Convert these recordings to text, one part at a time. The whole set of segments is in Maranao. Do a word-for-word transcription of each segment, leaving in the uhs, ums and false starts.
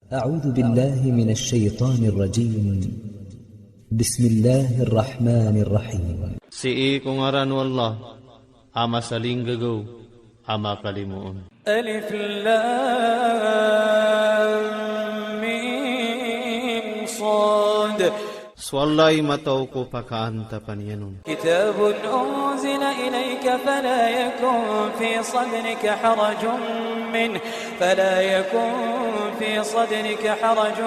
أعوذ بالله من الشيطان الرجيم. بسم الله الرحمن الرحيم. Sii ko ngaran o Allah a masalinggagaw a makalimoon. ألف لام ميم صاد. So Allah i matao ko pakaantapan iyan on. كتاب أنزل إليك فلا يكن في صدرك حرج منه، فلا يكن في صدرك حرج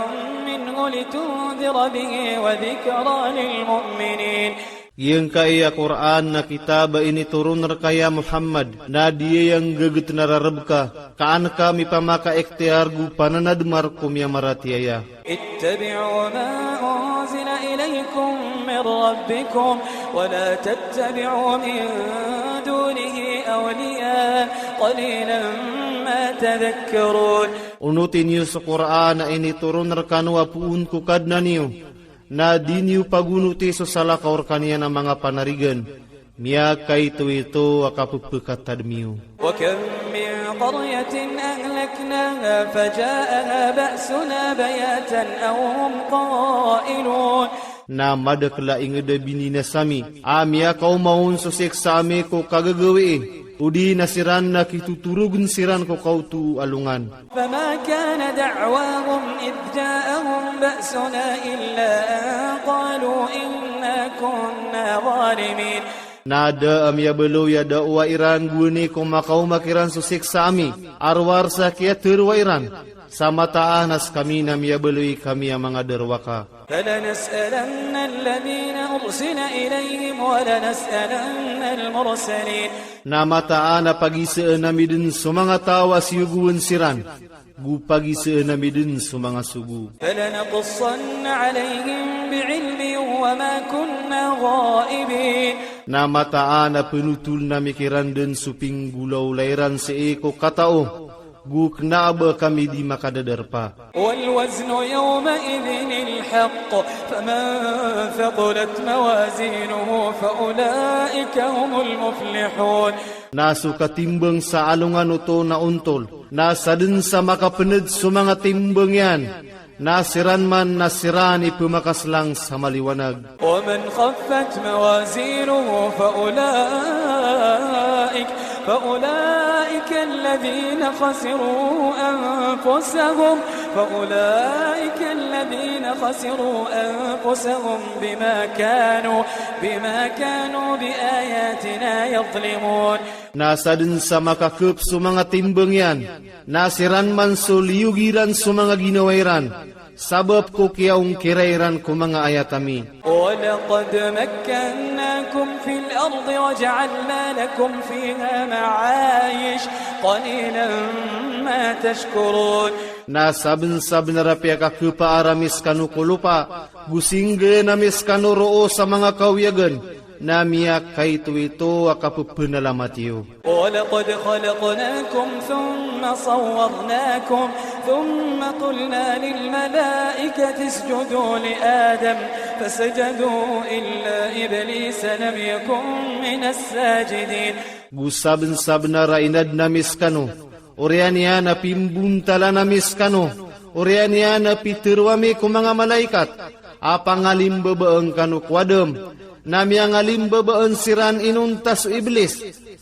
منه لتنذر به وذكرى للمؤمنين. Giyangkai a Qur'an na kitab a initoron rka ya Muhammad, na di aya nggagatn a rarb ka, ka an ka mipamakaikhtiyar go pananadmar ko miyamaratiyaya. اتبعوا ما أنزل إليكم من ربكم ولا تتبعوا من دونه أولياء قليلا ما تذكرون. Onoti niyo so Qur'an a initoron rkano a poon ko Kadnan iyo, na di niyo pagonoti so salakaw rkaniyan a manga panarigan. Miyakaitoito a kapepekatadm iyo. وكم من قرية أهلكناها فجاءها بأسنا بياتا أو هم قائلون. Na madakl a ingd a bininasa mi a miyakaoma on so siksa ami ko kagagawii, odi na siran na kitotorogn siran ko kaoto a alongan. فما كان دعواهم إذ جاءهم بأسنا إلا أن قالوا إنا كنا ظالمين. Na da a miyabaloy a dawa iran gowani ko makaoma kiran so siksa ami, a rowar sa kiyatharo iran, sa mataan a skami na miyabaloy kami a manga darowaka. فلنسألن الذين أرسل إليهم ولنسألن المرسلين. Na mataan a pagisaan ami dn so manga taw a siyogowan siran, go pagisaan ami dn so manga sogo. فلنقصن عليهم بعلم وما كنا غائبين. Na mataan a pnotoln ami kiran dn so pinggolawla iran sii ko katao, go kna a ba kami di makadadarpa. والوزن يومئذ الحق فمن ثقلت موازينه فأولئك هم المفلحون. Na so katimbang sa alongan oto na ontol, na sadn sa makapnd so manga timbang iyan, na siran man na siran i pmakaslang sa maliwanag. ومن خفت موازينه فأولئك، فأولئك الذين خسروا أنفسهم، فأولئك الذين خسروا أنفسهم بما كانوا، بما كانوا بآياتنا يظلمون. Na sadn sa makakp so manga timbang iyan, na siran man so liyog iran so manga ginawa iran, sabap ko kiyaongkira iran ko manga ayat ami. ولقد مكناكم في الأرض وجعلنا لكم فيها معايش قليلا ما تشكرون. Na sabnsabnar a piyakakpaar ami skano ko lopa, go singgn ami skano roo sa manga kawiyagan, na miyakaitoito a kapepnalamat iyo. ولقد خلقناكم ثم صورناكم ثم قلنا للملائكة اسجدوا لآدم فسجدوا إلا إبليس لم يكن من الساجدين. Go sabnsabnar a inadn ami skano, oriyan iyan a pimbontalan ami skano, oriyan iyan a pitharo ami ko manga malaikat a pangalimbabaan kano ko Adam, na miyangalimbabaan siran inonta so Iblis,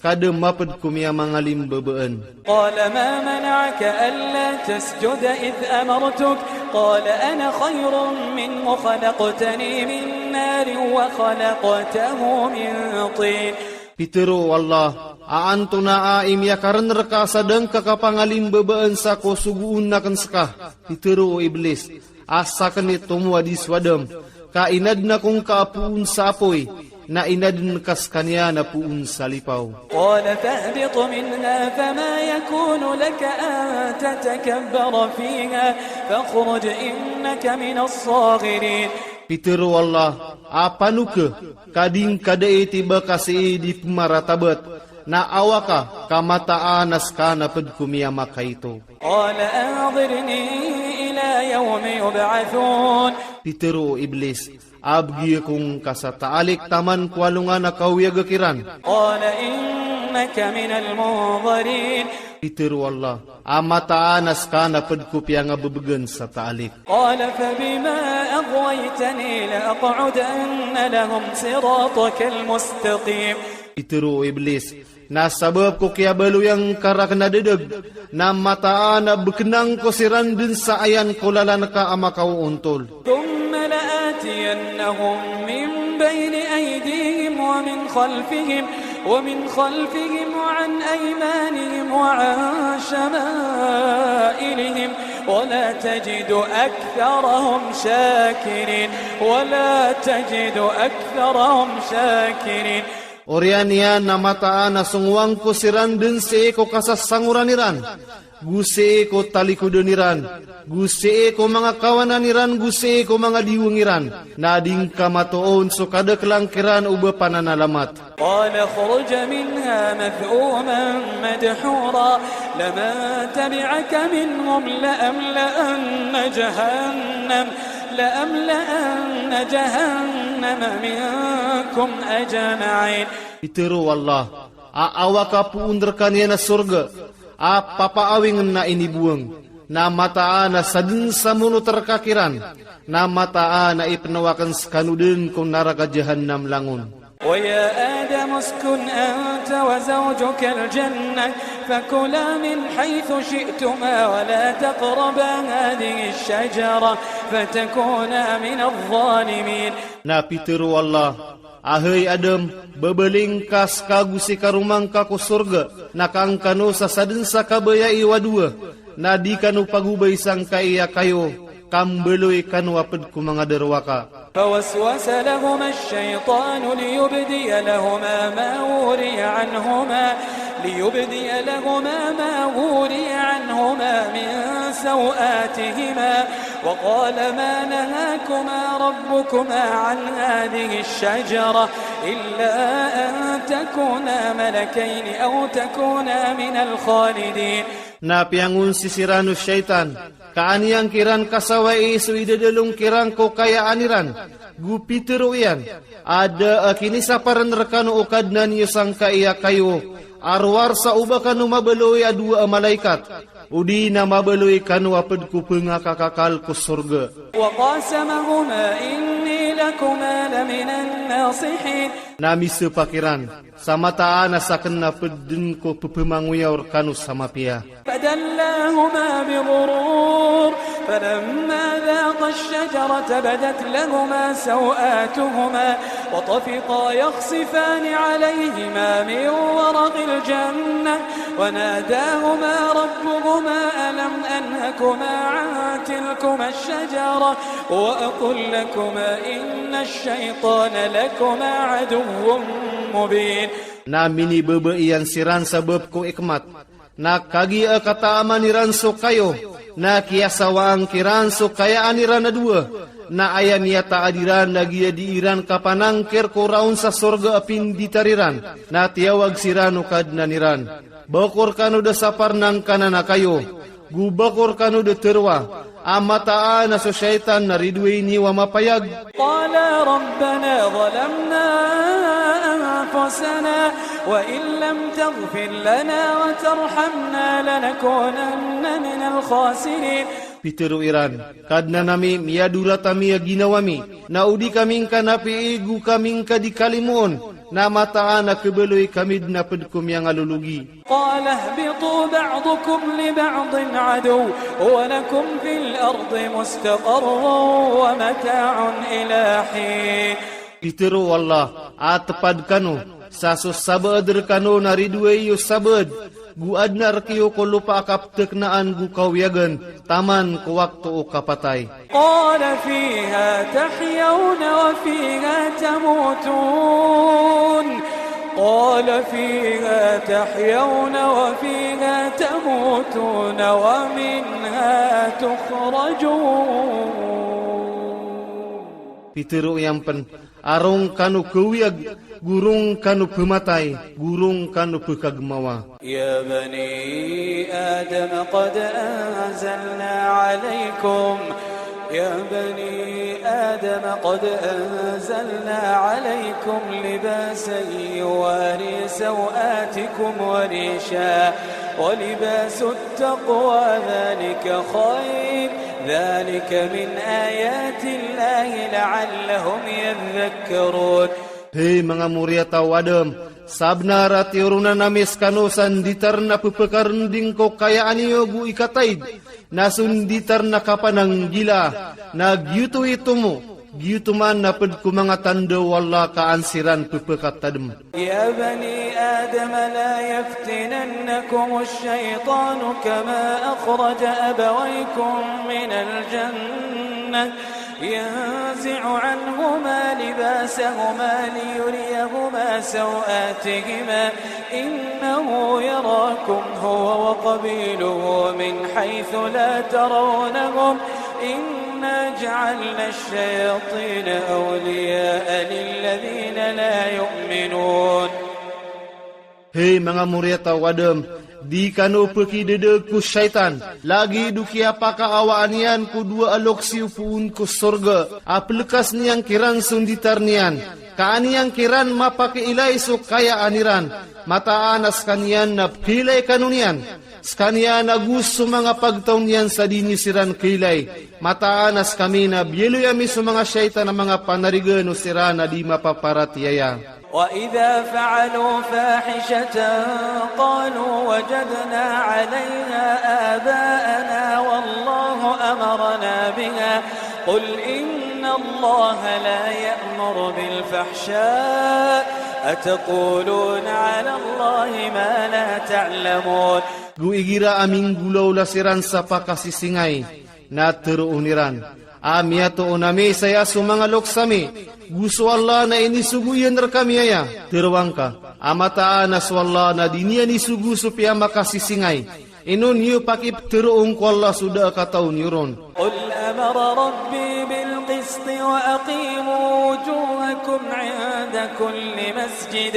ka da mapd ko miyamangalimbabaan. قال ما منعك ألا تسجد إذ أمرتك؟ قال أنا خير منه خلقتني من نار وخلقته من طين. Pitharo o Allah a antonaa i miyakarn rka sa da ngka kapangalimbabaan sa ko sogoon akn ska? Pitharo o Iblis a sakn i tomo a di so Adam, ka inadn ako ngka a poon sa apoy, na inadn ka skaniyan a poon sa lipaw. قال فاهبط منها فما يكون لك أن تتكبر فيها فاخرج إنك من الصاغرين. Pitharo o Allah a panoka, ka di ngka dai tiba ka sii di pmaratabat, na awa ka, ka mataan a ska na pd ko miyamakaito. قال أنظرني إلى يوم يبعثون. Pitharo o Iblis a bgi ako ngka sa taalik taman ko alongan a kawiyaga kiran. قال إنك من المنظرين. Pitharo o Allah, a mataan a ska na pd ko piyangabebegen sa taalik. قال فبما أغويتني لأقعدن لهم صراطك المستقيم. Pitharo o Iblis, na sabap ko kiyabaloyan ka rakn a dadag, na mataan a bknang ko siran dn sa ayan ko lalan ka a makaoontol. ثم لآتينهم من بين أيديهم ومن خلفهم، ومن خلفهم وعن أيمانهم وعن شمائلهم، ولا تجد أكثرهم شاكرين، ولا تجد أكثرهم شاكرين. Oriyan iyan na mataan a songowan ko siran dn sii ko kasasangoran iran, go sii ko talikoden iran, go sii ko manga kawanan iran, go sii ko manga diwang iran, na di ngka matoon so kadaklan kiran o ba pananalamat. قال اخرج منها مذءوما مدحورا لمن تبعك منهم لأملأن جهنم، لأملأن جهنم منكم أجمعين. Pitharo o Allah, a awa ka poon rkaniyan a sorga a papaawing na inibowang, na mataan a sadn sa monot rka kiran, na mataan a ipnawakn skano dn ko naraka Jahannam langon. ويا آدم اسكن أنت وزوجك الجنة فكلا من حيث شئتما ولا تقربا هذه الشجرة فتكونا من الظالمين. Na pitharo o Allah, a hay Adam, babaling ka ska go si karoma ngka ko sorga, na kangkano sa sadn sa kabaya iyo a dowa, na di kano pagobay sangkai a kayo, ka mbaloy kano a pd ko manga darowaka. فوسوس لهما الشيطان ليبدي لهما ما وري عنهما، ليبدي لهما ما وري عنهما من سوآتهما، وقال ما نهاكما ربكما عن هذه الشجرة إلا أن تكونا ملكين أو تكونا من الخالدين. Na piyangonsi siran o shaytan, ka an iyan kiran kasawai so idadalong kiran ko kayaan iran, go pitharo iyan a da a kinisaparn rkano o Kadnan iyo sangkai a kayo a rowar sa o ba kano mabaloy a dowa a malaikat, odi na mabaloy kano a pd ko pngakakakal ko sorga. وقاسمهما إني لكما لمن الناصحين. Na misapa kiran, sa mataan a sakn na pd dn ko pphamangoyaw rkano sa mapiya. فدلاهما بغرور فلما ذاقا الشجرة بدت لهما سوآتهما وطفقا يخصفان عليهما من ورق الجنة وناداهما ربهما ألم أنهكما عن تلكما الشجرة وأقل لكما إن الشيطان لكما عدو مبين. Na minibaba iyan siran sabap ko ikmat, na kagiya kataaman iran so kayo, na kiyasawaan kiran so kayaan iran a dowa, na aya miyataad iran na giya dii ran kapanangkir ko raon sa sorga a pinditar iran, na tiyawag siran o Kadnan iran. Ba ko rkano da saparnangkanan a kayo, go ba ko rkano da tharoa a mataan a so shaytan na ridoay niyo a mapayag. قالا ربنا ظلمنا أنفسنا وإن لم تغفر لنا وترحمنا لنكونن من الخاسرين. Pitharo iran, Kadnan ami, miyadorat ami a ginawa mi, na o di kami ngka napii go kami ngka di kalimoon, na mataan a khabaloy kami dn a pd ko miyangalologi. قال اهبطوا بعضكم لبعض عدو ولكم في الأرض مستقر ومتاع إلى حين. Pitharo o Allah, a tpad kano, sa so sabaad rkano na ridoay iyo sabaad, go adn a rk iyo ko lopa a kapthaknaan go kawiyagan, taman ko wakto o kapatay. قال فيها تحيون وفيها تموتون. قال فيها تحيون وفيها تموتون ومنها تخرجون. Pitharo iyan pn, a roo ngkano khawiyag, go roo ngkano pmatay, go roo ngkano pkhagmawa. يا بني آدم قد أنزلنا عليكم، يا بني آدم قد أنزلنا عليكم لباسا يواري سوآتكم وريشا، ولباس التقوى ذلك خير، ذلك من آيات الله لعلهم يذكرون. Hay manga moriyataw a Adam, sabnar a tiyoronan ami skano sa nditar na pphakarendiing ko kayaan iyo go ikataid, na so nditar na kapananggila, na giyoto i tomo, giyoto man na pd ko manga tanda o Allah ka an siran pphakatadm. يا بني آدم لا يفتننكم الشيطان كما أخرج أبويكم من الجنة ينزع عنهما لباسهما ليريهما سوآتهما إنه يراكم هو وقبيله من حيث لا ترونهم إنا جعلنا الشياطين أولياء للذين لا يؤمنون. Hay manga moriyataw a Adam, di kano pkidadeg ko shaytan, lagid o kiyapakaawaan iyan ko dowa a loks iyo poon ko sorga, a plkas niyan kiran so nditar niyan, ka an iyan kiran mapakiilay so kayaan iran, mataan a skaniyan na pkiilay kano niyan. Skaniyan ago so manga pagtaw niyan sa di niyo siran kiilay, mataan a skami na biyaloy ami so manga shaytan a manga panarigan o siran a di mapaparatiyaya. وإذا فعلوا فاحشة قالوا وجدنا عليها آباءنا والله أمرنا بها قل إن الله لا يأمر بالفحشاء أتقولون على الله ما لا تعلمون. Go igira a minggolawla siran sa pakasisingay, na tharoon iran a miyatoon ami saya so manga loks ami, go so Allah na inisogo iyan rkami aya. Tharoang ka a mataan a so Allah na di niyan isogo so piyamakasisingay. Ino niyo pakiptharoon ko Allah so da a kataw niyo ron. قل أمر ربي بالقسط وأقيموا وجوهكم عند كل مسجد،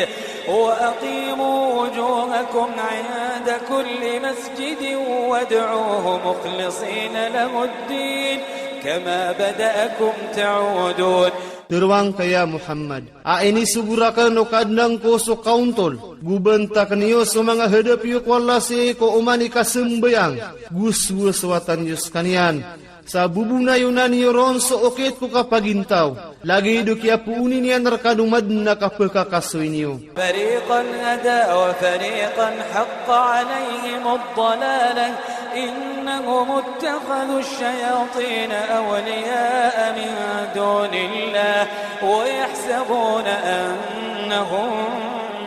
وأقيموا وجوهكم عند كل مسجد وادعوه مخلصين له الدين كما بدأكم تعودون. Tharoang ka ya Muhammad, a inisogo rakn o Kadnan ko so kaontol, go bantakn iyo so manga hadap iyo ko Allah sii ko oman i kasambayang, go sowasowatan iyo skaniyan sa bobonayonan iyo ron so okit ko kapagintaw, lagid o kiyapooni niyan rkano madn a kapkhakasoy niyo. فريقا هدى وفريقا حق عليهم الضلالة إنهم اتخذوا الشياطين أولياء من دون الله ويحسبون أنهم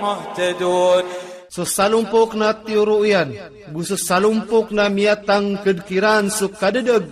مهتدون. So salompok na tiyoro iyan, go so salompok na miyatangkd kiran so kadadeg,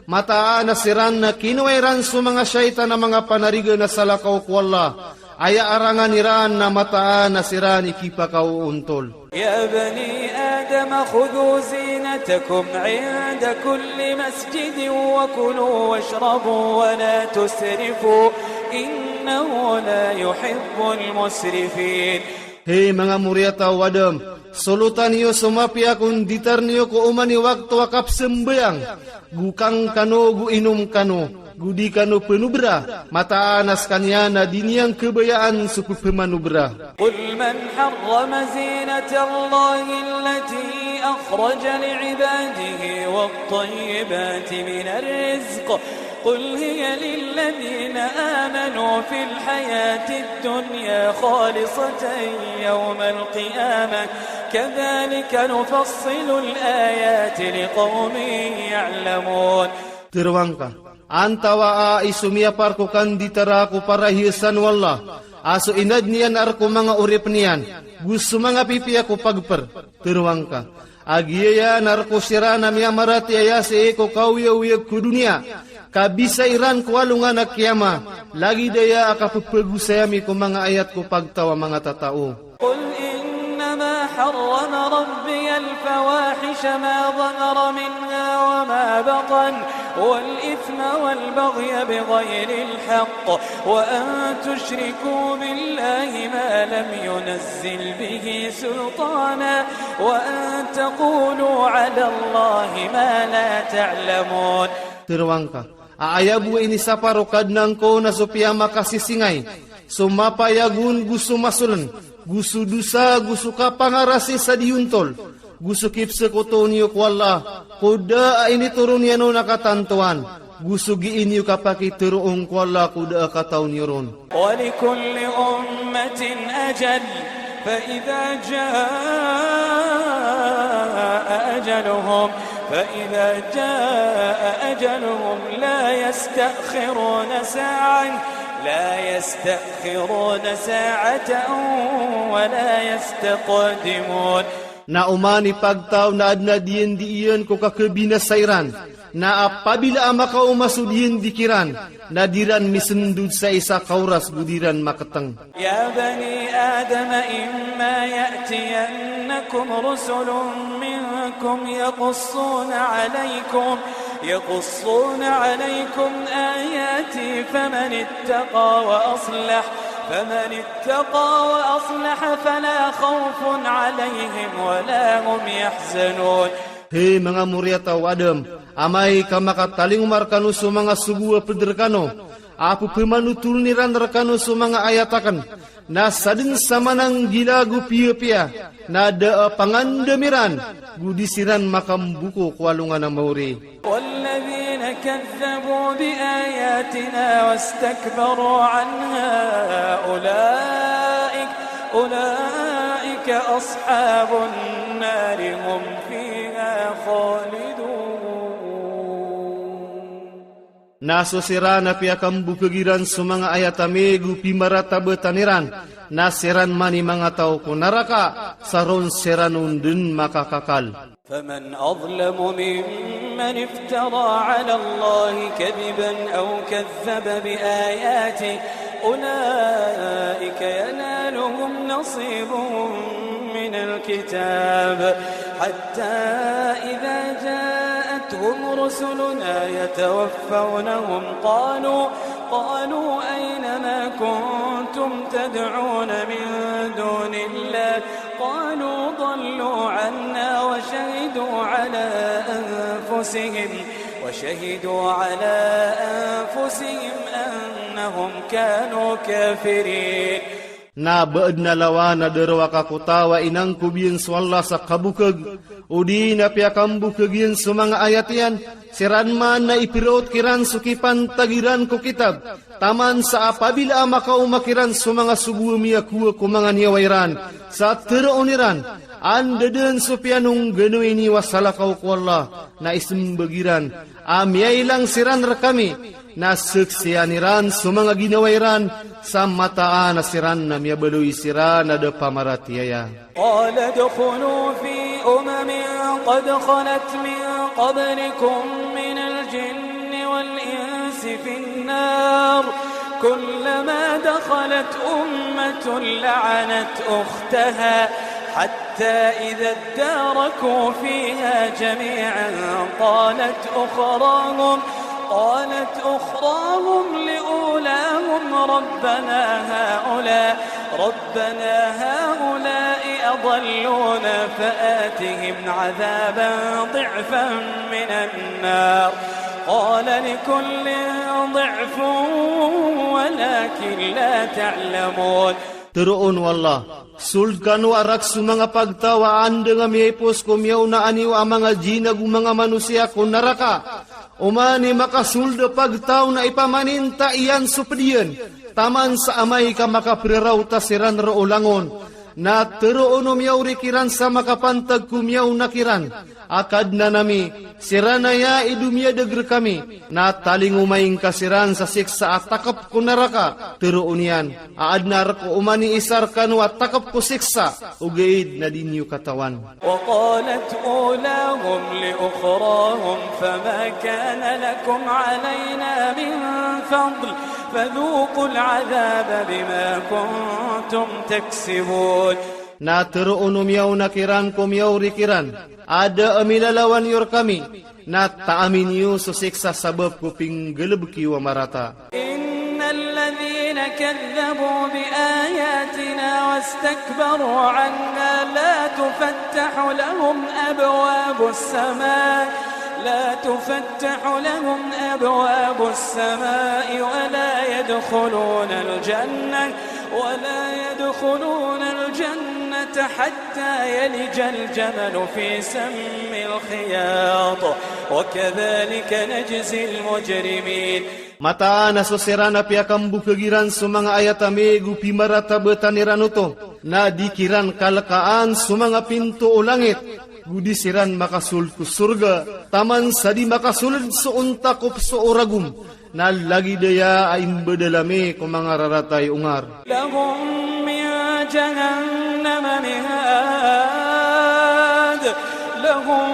mataan a siran na kinowa iran so manga shaytan a manga panarigan a salakaw ko Allah, aya arangan iran na mataan a siran i kipakaoontol. يا بني آدم خذوا زينتكم عند كل مسجد وكلوا واشربوا ولا تسرفوا إنه لا يحب المسرفين. Hay manga moriyataw a Adam, solotan iyo so mapiya ko nditar niyo ko oman i wakto a kapsambayang, go kang kano go inom kano, go di kano pnobra, mataan a skaniyan na di niyan khabayaan so pphamanobra. قل من حرم زينة الله التي أخرج لعباده والطيبات من الرزق قل هي للذين آمنوا في الحياة الدنيا خالصة يوم القيامة كذلك نفصل الآيات لقوم يعلمون. Tharoang ka, antawaa i somiyapar ko kanditara ko parahiyasan o Allah, a so inadn iyan a rk o manga oripn iyan, go so manga pipiya ko pagpr. Tharoang ka, a giyaya na rk o siran a miyamaratiyaya sii ko kaoyagoyag ko doniya, ka bisa iran ko alongan a kiyama, lagid aya a kappagosay ami ko manga ayat ko pagtaw a manga tatao. قل إنما حرم ربي الفواحش ما ظهر منها وما بطن والإثم والبغي بغير الحق وأن تشركوا بالله ما لم ينزل به سلطانا وأن تقولوا على الله ما لا تعلمون. Tharoang ka, a aya bo inisapar o Kadnan ko na so piyamakasisingay, so mapayagon go so masoln, go so dosa go so kapangarasi sa di ontol, Go so kipsek oto niyo ko Allah ko da a initoron iyan on a katantowan. Go so gii niyo kapakiteroon ko Allah ko da a kataw niyo ron. ولكل أمة أجل فإذا جاء أجلهم فإذا جاء أجلهم لا يستأخرون ساعة لا يستأخرون ساعة ولا يستقدمون. Na oman i pagtaw na adn a diyandi iyan ko kakhabinasa iran, na apabila a makaoma so diyandi kiran, na di ran misndod sa isa ka oras go di ran maketeng. يا بني آدم إما يأتينكم رسل منكم يقصون عليكم يقصون عليكم آياتي فمن اتقى وأصلح فمن اتقى وأصلح فلا خوف عليهم ولا هم يحزنون. Hay manga moriyataw o Adam, amay ka makatalingoma rekano so manga sogo a ped rekano a pepemanotoln iran rekano so manga ayat aken, na sadn sa mananggila go piyapiya, na da a pangandam iran go di siran makamboko ko alongan a maori. والذين كذبوا بآياتنا واستكبروا عنها أولئك أولئك أصحاب النار هم فيها خالدون. Na so siran a piyakambokeg iran so manga ayat ami go pimaratabetan iran, na siran man i manga taw ko naraka, sa ron siran on den makakakal. فمن أظلم ممن افترى على الله كذبا أو كذب بآياته أولئك ينالهم نصيبهم من الكتاب حتى إذا جاءتهم رسلنا يتوفونهم قالوا قالوا أين ما كنتم تدعون من دون الله قالوا ضلوا عنا وشهدوا على أنفسهم وشهدوا على أنفسهم أنهم كانوا كافرين. Na ba aden a lawan a darowaka ko taw a inangkob iyan so Allah sa kabokeg, odi na piyakambokeg iyan so manga ayat iyan, siran man na ipiraot kiran so kipantag iran ko kitab, taman sa apabila a makaoma kiran so manga sogo a miyakowa ko manga niyawa iran, sa teroon iran, anda den so piyanongganowa niyo a salakaw ko Allah, na isembag iran a miyailang siran rekami, na seksiyaan iran so manga ginawa iran, sa mataan a siran na miyabaloy siran a da pamaratiyaya. قال ادخلوا في أمم قد خلت من قبلكم من الجن والإنس في النار كلما دخلت أمة لعنت أختها حتى إذا اداركوا فيها جميعا قالت أخراهم قالت أخراهم لأولاهم ربنا هؤلاء ربنا هؤلاء أضلونا فآتهم عذابا ضعفا من النار قال لكل ضعف ولكن لا تعلمون. Teroon o Allah, sold kano a rak so manga pagtaw a andang a miyaipos ko miyaonaan iyo a manga jinn ago manga manosiya ko naraka. Oman i makasold a pagtaw na ipamaninta iyan so ped iyan, taman sa amay ka makapraraota siran roo langon, na teroon o miyaori kiran sa makapantag ko miyaona kiran a Kadnan ami, siran aya i domiyadeg rekami, na talingoma ingka siran sa siksa a takep ko naraka, teroon iyan a aden a rek o oman i isa rekano a takep ko siksa, ogaid na di niyo katawan. وقالت أولاهم لأخراهم فما كان لكم علينا من فضل فذوقوا العذاب بما كنتم تكسبون. Na teroon o miyaona kiran ko miyaori kiran a da a milalawan iyo rekami, na taami niyo so siksa sabap ko pinggalebek iyo a marata. إن الذين كذبوا بآياتنا واستكبروا عنها لا تفتح لهم أبواب السماء لا تفتح لهم أبواب السماء ولا يدخلون الجنة، ولا يدخلون الجنة حتى يلج الجمل في سم الخياط، وكذلك نجزي المجرمين. Mataan a so siran a piyakambokag iran so manga ayat ami go pimaratabetan iran oto, na di kiran kalekaan so manga pinto o langit, go di siran makasold ko sorga, taman sa di makasold so onta ko peso o ragom, na lagid aya a imbedal ami ko manga rarata i ongar. لهم من جهنم مهاد، لهم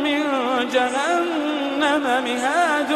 من جهنم مهاد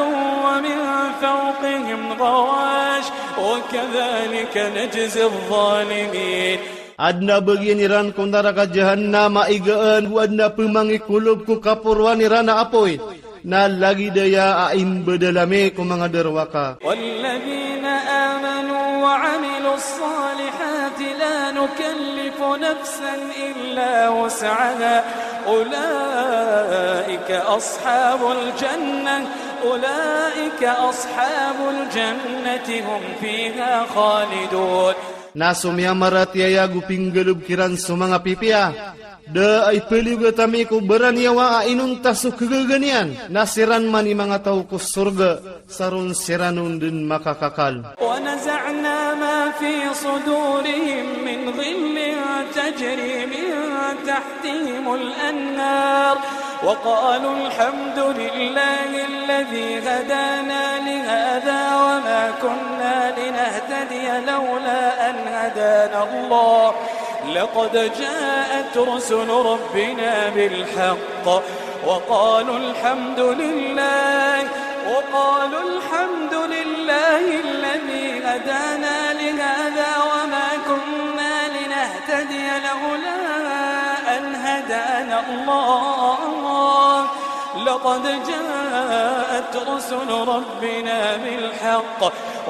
ومن فوقهم غواش وكذلك نجزي الظالمين. Aden a bagian iran ko naraka Jahannam a igaan, go aden a pemangikolob ko kaporoan iran a apoy, na lagid aya a imbedal ami ko manga darowaka. والذين آمنوا وعملوا الصالحات لا نكلف نفسا إلا وسعها أولئك أصحاب الجنة، أولئك أصحاب الجنة هم فيها خالدون. Na so miyamaratiyaya go pinggalob kiran so manga pipiya, da a ipaliyogat ami ko baraniyawa a inonta so kagaga niyan, na siran man i manga taw ko sorga, saron siran on den makakakal. ونزعنا ما في صدورهم من غل تجري من تحتهم الأنهار وقالوا الحمد لله الذي هدانا لهذا وما كنا لنهتدي لولا أن هدانا الله لقد جاءت رسل ربنا بالحق وقالوا الحمد لله، وقالوا الحمد لله الذي هدانا لهذا وما كنا لنهتدي لولا أن هدانا الله، لقد جاءت رسل ربنا بالحق،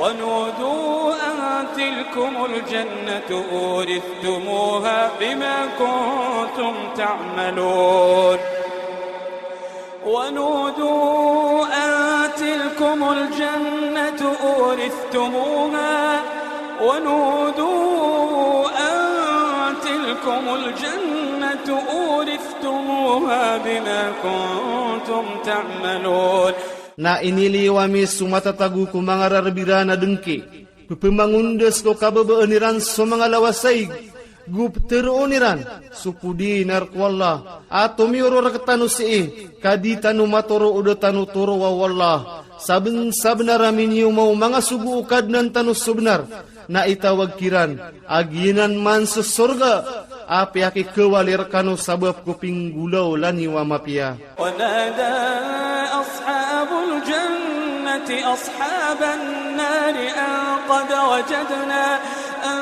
ونودوا أن تلكم الجنة أورثتموها بما كنتم تعملون. ونودوا أن تلكم الجنة أورثتموها، ونودوا أن تلكم الجنة أورثتموها بما كنتم تعملون. Na iniliyo ami so matatago ko manga rarb iran a dengki, pepemangondes ko kababaan iran so manga lawasaig, go peteroon iran so podi na rk o Allah a tomiyoror rektano sii, ka di tano matoro o da tano toroa o Allah. Sabensabenar a miniyomaw manga sogo o Kadnan tano so benar, na itawag kiran a giyanan man so sorga a piyakikawali rekano sabap ko pinggolaola niyo a mapiya. ونادى أصحاب الجنة أصحاب النار أن قد وجدنا، أن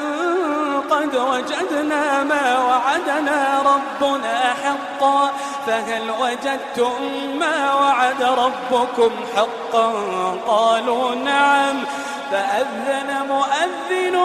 قد وجدنا ما وعدنا ربنا حقا، فهل وجدتم ما وعد ربكم حقا؟ قالوا نعم، فأذن مؤذن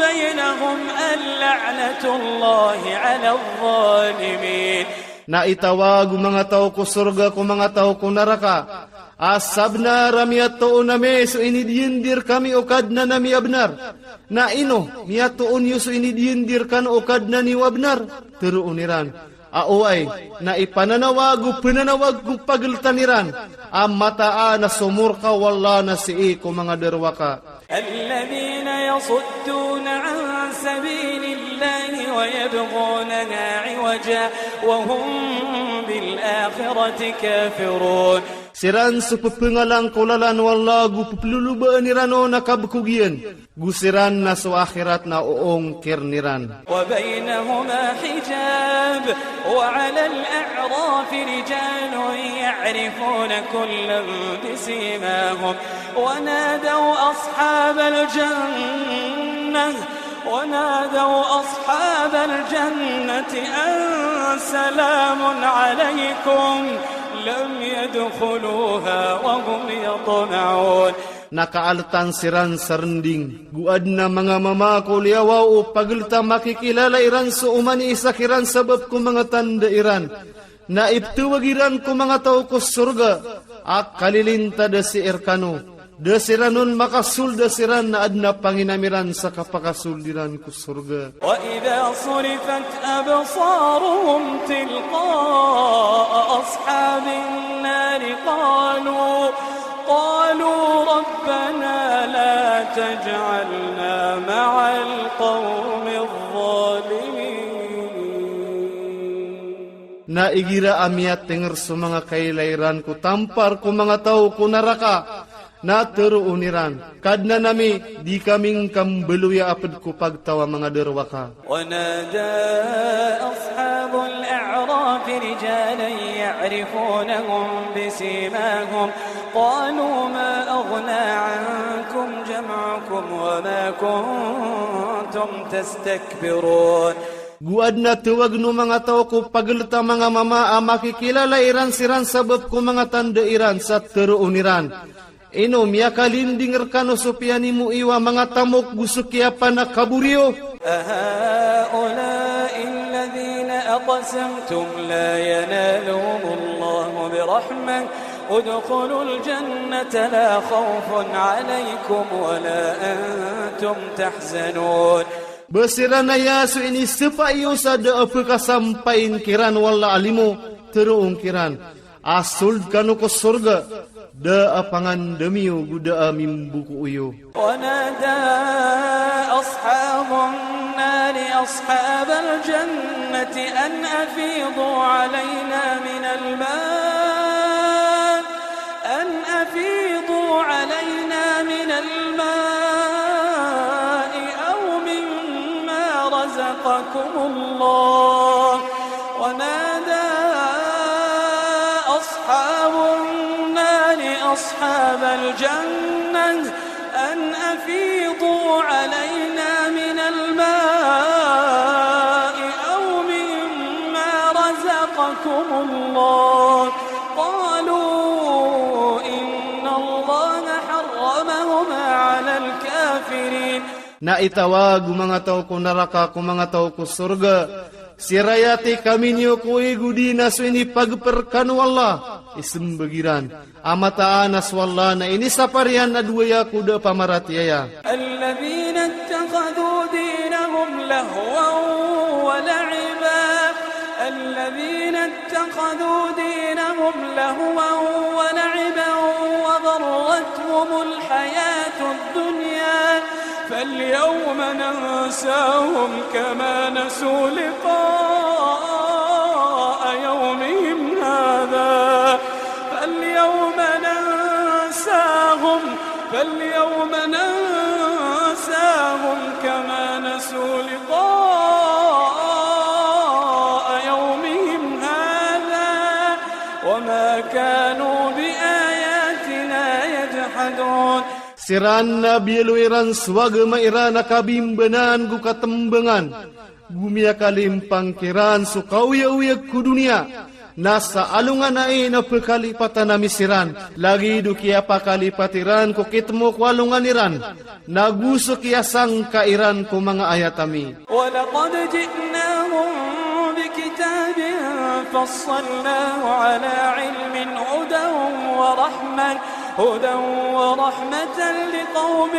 بينهم اللعنة الله على الظالمين. Na itawag o manga taw ko sorga ko manga taw ko naraka a, sabenar a miyatoon ami so inidiyendir kami o Kadnan ami a benar. Na ino, miyatoon iyo so inidiyendir kano o Kadnan iyo a benar? Teroon iran a oway, na ipananawag o penanawag ko pageltan iran a mataan a somorka o Allah na sii ko manga darowaka. الذين يصدون عن سبيل الله ويبغونها عوجا وهم بالآخرة كافرون. Siran so pepengalang ko lalan o Allah go pepelolobaan iran on a kabekog iyan, go siran na so akhirat na oongkiren iran. وبينهما حجاب، وعلى الأعراف رجال يعرفون كلا بسيماهم، ونادوا أصحاب الجنة، ونادوا أصحاب الجنة أن سلام عليكم، لم يدخلوها وهم يطمعون. Na kaaletan siran sa rending, go aden a manga mama ko liyawaw o pagelta makikilala iran so oman i isa kiran sabap ko manga tanda iran. Na iptawag iran ko manga taw ko sorga a kalilintad sii rkano. Da siran on makasold a siran na adn a panginam iran sa kapakasold iran ko sorga. وإذا صرفت أبصارهم تلقاء أصحاب النار قالوا، قالوا ربنا لا تجعلنا مع القوم الظالمين. Na igira a miyatngr so manga kailay ran ko tampar ko manga taw ko naraka, na tharoon iran, Kadnan ami, di kami ngka mbaloya a pd ko pagtaw a manga darowaka. ونادى أصحاب الأعراف رجالا يعرفونهم بسيماهم قالوا ما أغنى عنكم جمعكم وما كنتم تستكبرون. Go adn a tawagn o manga taw ko paglta a manga mama a makikilala iran siran sabap ko manga tanda iran sa tharoon iran, Ino miyakalinding rkano so piyanimo iyo a manga tamok go so kiyapanakabori iyo? أهؤلاء الذين أقسمتم لا ينالهم الله برحمة ادخلوا الجنة لا خوف عليكم ولا أنتم تحزنون. Ba siran aya so inisapa iyo sa da a pkasampain kiran o Allah a limo, tharoon kiran, a sold kano ko sorga, da a pangandam iyo go da a mimboko iyo. ونادى أصحاب النار أصحاب الجنة أن أفيضوا علينا من الماء، أن أفيضوا علينا من الماء أو مما رزقكم الله. ونادى أصحاب النار أصحاب الجنة أن أفيضوا علينا من الماء أو مما رزقكم الله. قالوا إن الله حرمهما على الكافرين. Na itawag o manga taw ko naraka ko manga taw ko sorga, sirayati kami niyo ko igo di na so inipagpr kano o Allah. Ismbag iran a mataan a so Allah na inisapar iyan a dowa aya ko da a pamaratiyaya. الذين اتخذوا دينهم لهوا ولعبا، الذين اتخذوا دينهم لهوا ولعبا وغرتهم الحياة الدنيا فاليوم ننساهم كما نسوا لقاء يومهم هذا، فاليوم ننساهم، فاليوم ننساهم كما نسوا لقاء يومهم هذا وما كانوا بآياتنا يجحدون. Siran na biyaloy iran so agama iran a kabimbanaan go katembangan, go miyakalimpang kiran so kaoyagoyag ko doniya, na sa alongan ai na pekalipatan ami siran, lagid o kiyapakalipat iran ko kitmo ko alongan iran, na go so kiyasangka iran ko manga ayat ami. ولقد جئناهم بكتاب فصلناه على علم هدى ورحمة، هدى ورحمة لقوم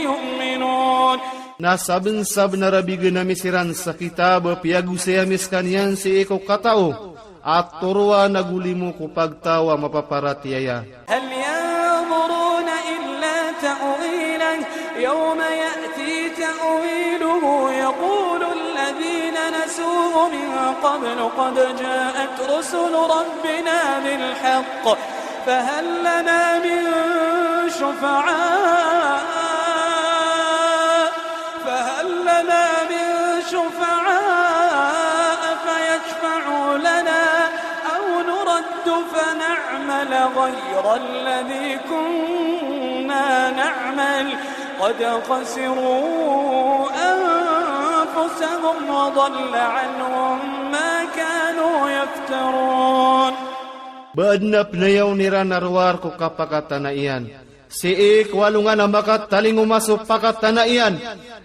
يؤمنون. Na sabnsabnar a bigan ami siran sa kitab a piyagosay ami skaniyan sii ko katao a toroan ago limo ko pagtaw a mapaparatiyaya. هل ينظرون إلا تأويله يوم يأتي تأويله يقول الذين نسوه من قبل قد جاءت رسل ربنا بالحق فهل لنا من شفعاء، فهل لنا من شفعاء فيشفعوا لنا أو نرد فنعمل غير الذي كنا نعمل قد خسروا أنفسهم وضل عنهم ما كانوا يفترون. Ba adn a pnayawn iran a rowar ko kapakatana iyan sii ko alongan a makatalingoma so pakatana iyan,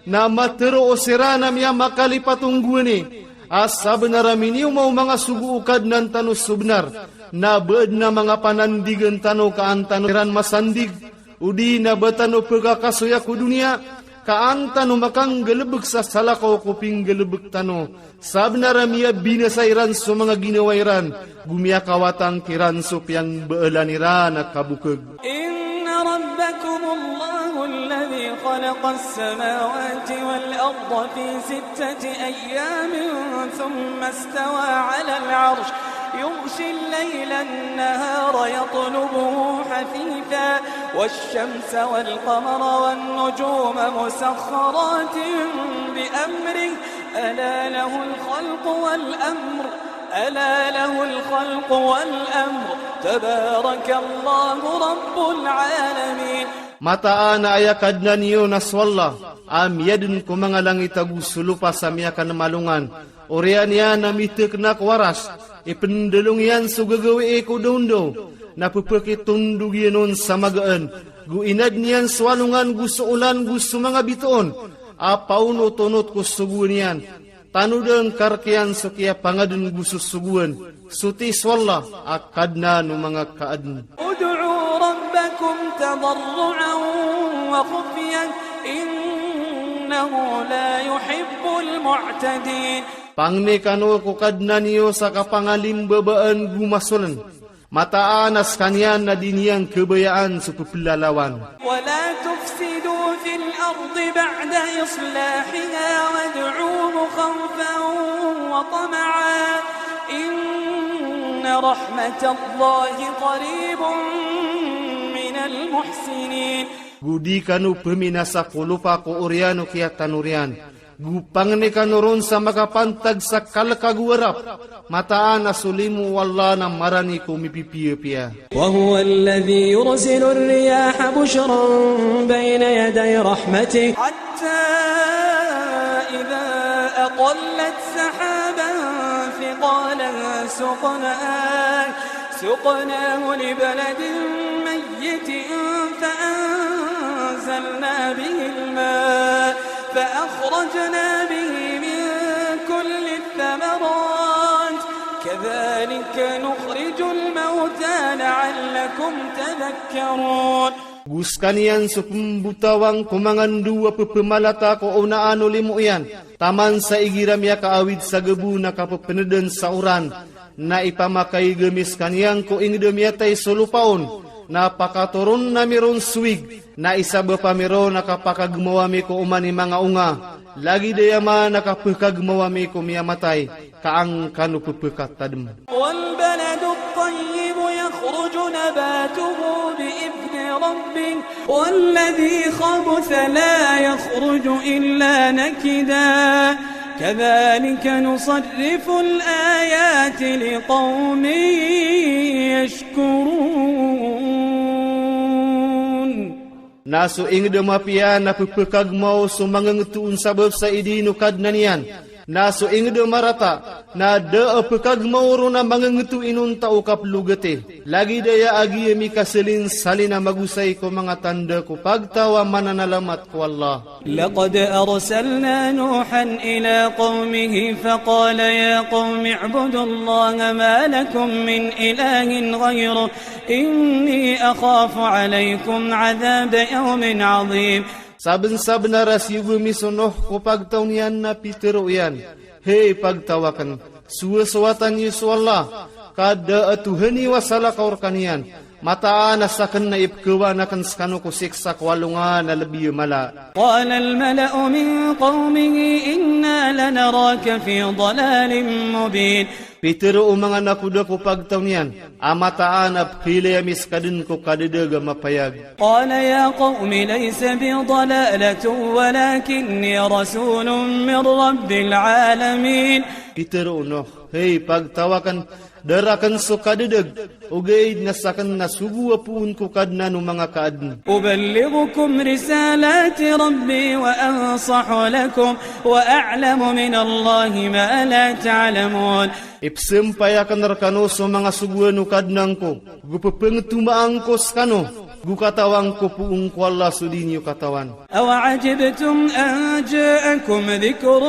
na matero siran a miyamakalipat on gowani A sabnar a miniyoma o manga sogo o Kadnan tano so bnar, na ba adn a manga panandigan tano ka an tano iran masandig, odi na ba tano pkakasoya ko doniya, ka an tano makanggalbk sa salakaw ko pinggalbk tano. Sabnar a miyabinasa iran so manga ginawa iran, go miyakawatang kiran so piyangbaalan iran a kabokg. إن ربكم الله الذي خلق السماوات والأرض في ستة أيام ثم استوى على العرش يغشي الليل النهار يطلبه حثيثا والشمس والقمر والنجوم مسخرات بأمره ألا له الخلق والأمر ألا له الخلق والأمر تبارك الله رب العالمين. Mataan a aya Kadnan iyo na so Allah a miyadn ko manga langit ago so lopa sa miyakanmalongan. Oriyan iyan a mitekna ko Aras, ipndalong iyan so gagawii ko dawndaw, na pphakitondog iyan on sa magaan, go inadn iyan so alongan go so olan go so manga bitoon a paonotonot ko sogoan iyan. Tanodn ka rk iyan so kiyapangadn go so sogoan, soti so Allah a Kadnan o manga kaadn. ادعوا ربكم تضرعا وخفية إنه لا يحب المعتدين. Pangni kano ko Kadnan iyo sa kapangalimbabaan go masoln. Mataan a skaniyan na di niyan kabayaan so pplalawan. ولا تفسدوا في الأرض بعد إصلاحها وادعوه خوفا وطمعا إن رحمة الله قريب من المحسنين. Go di kano pminasa ko lopa ko oriyan o kiyatanor iyan. Go pangni kano ron sa makapantag sa kalk ago arap. Mataan a so limo o Allah na marani ko mipipiyapiya. وهو الذي يرسل الرياح بشرا بين يدي رحمته حتى إذا أقلت سحابا ثقالا سقناه، سقناه لبلد ميت فأنزلنا به الماء فأخرجنا به من كل الثمرات كذلك نخرج الموتى لعلكم تذكرون. Go skaniyan so pmbotawang ko manga ndao a ppmalata ko onaan o limo iyan, taman sa igira miyakaawid sa gbo na kappndan sa oran, na ipamakaig ami skaniyan ko ingd a miyatay so lopa on, na pakatoron ami ron so wig, na isabap ami ron a kapakagmaw ami ko oman i manga onga, lagid aya man a kapkagmaw ami ko miyamatay, ka an kano ppkatadm. والبلد الطيب يخرج نباته بإذن ربه والذي خبث لا يخرج إلا نكدا كذلك نصرف الآيات لقوم يشكرون. Na so ingd a mapiya na pphakagmaw so mangngto on sabap sa idin o Kadnan iyan. Na so ingd a marata na da a pkhagmaw ron a mangngto inonta o kaplogati. Lagid aya a giya mikasalinsalin a magosay ko manga tanda ko pagtaw a mananalamat ko Allah. لقد أرسلنا نوحا إلى قومه فقال يا قوم اعبدوا الله ما لكم من إله غيره إني أخاف عليكم عذاب يوم عظيم. Sabnsabnar a siyogo ami so Nuh ko pagtaw niyan na pitharo iyan, hay pagtaw akn, sowasowatan iyo so Allah, ka da a tohan iyo a salakaw rkaniyan. Mataan a sakn na ipkhawaan akn skano ko siksa ko alongan a lbi a mala. قال الملأ من قومه إنا لنراك في ضلال مبين. Pitharo o manga nakoda ko pagtaw niyan a mataan a pkhailay ami skadn ko kadadag a mapayag. قال يا قوم ليس بي ضلالة ولكني رسول من رب العالمين. Pitharo o Nuh, hay pagtaw akn, da rakn so kadadag, ogaid na sakn na sogo a poon ko Kadnan o manga kaadn. أبلغكم رسالات ربي وأنصح لكم وأعلم من الله ما لا تعلمون. Ipsampay akn rkano so manga sogoan o Kadnan ko, go pphantomaan ko skano Go katawan ko poon ko Allah so di niyo katawan. أوعجبتم أن جاءكم ذكر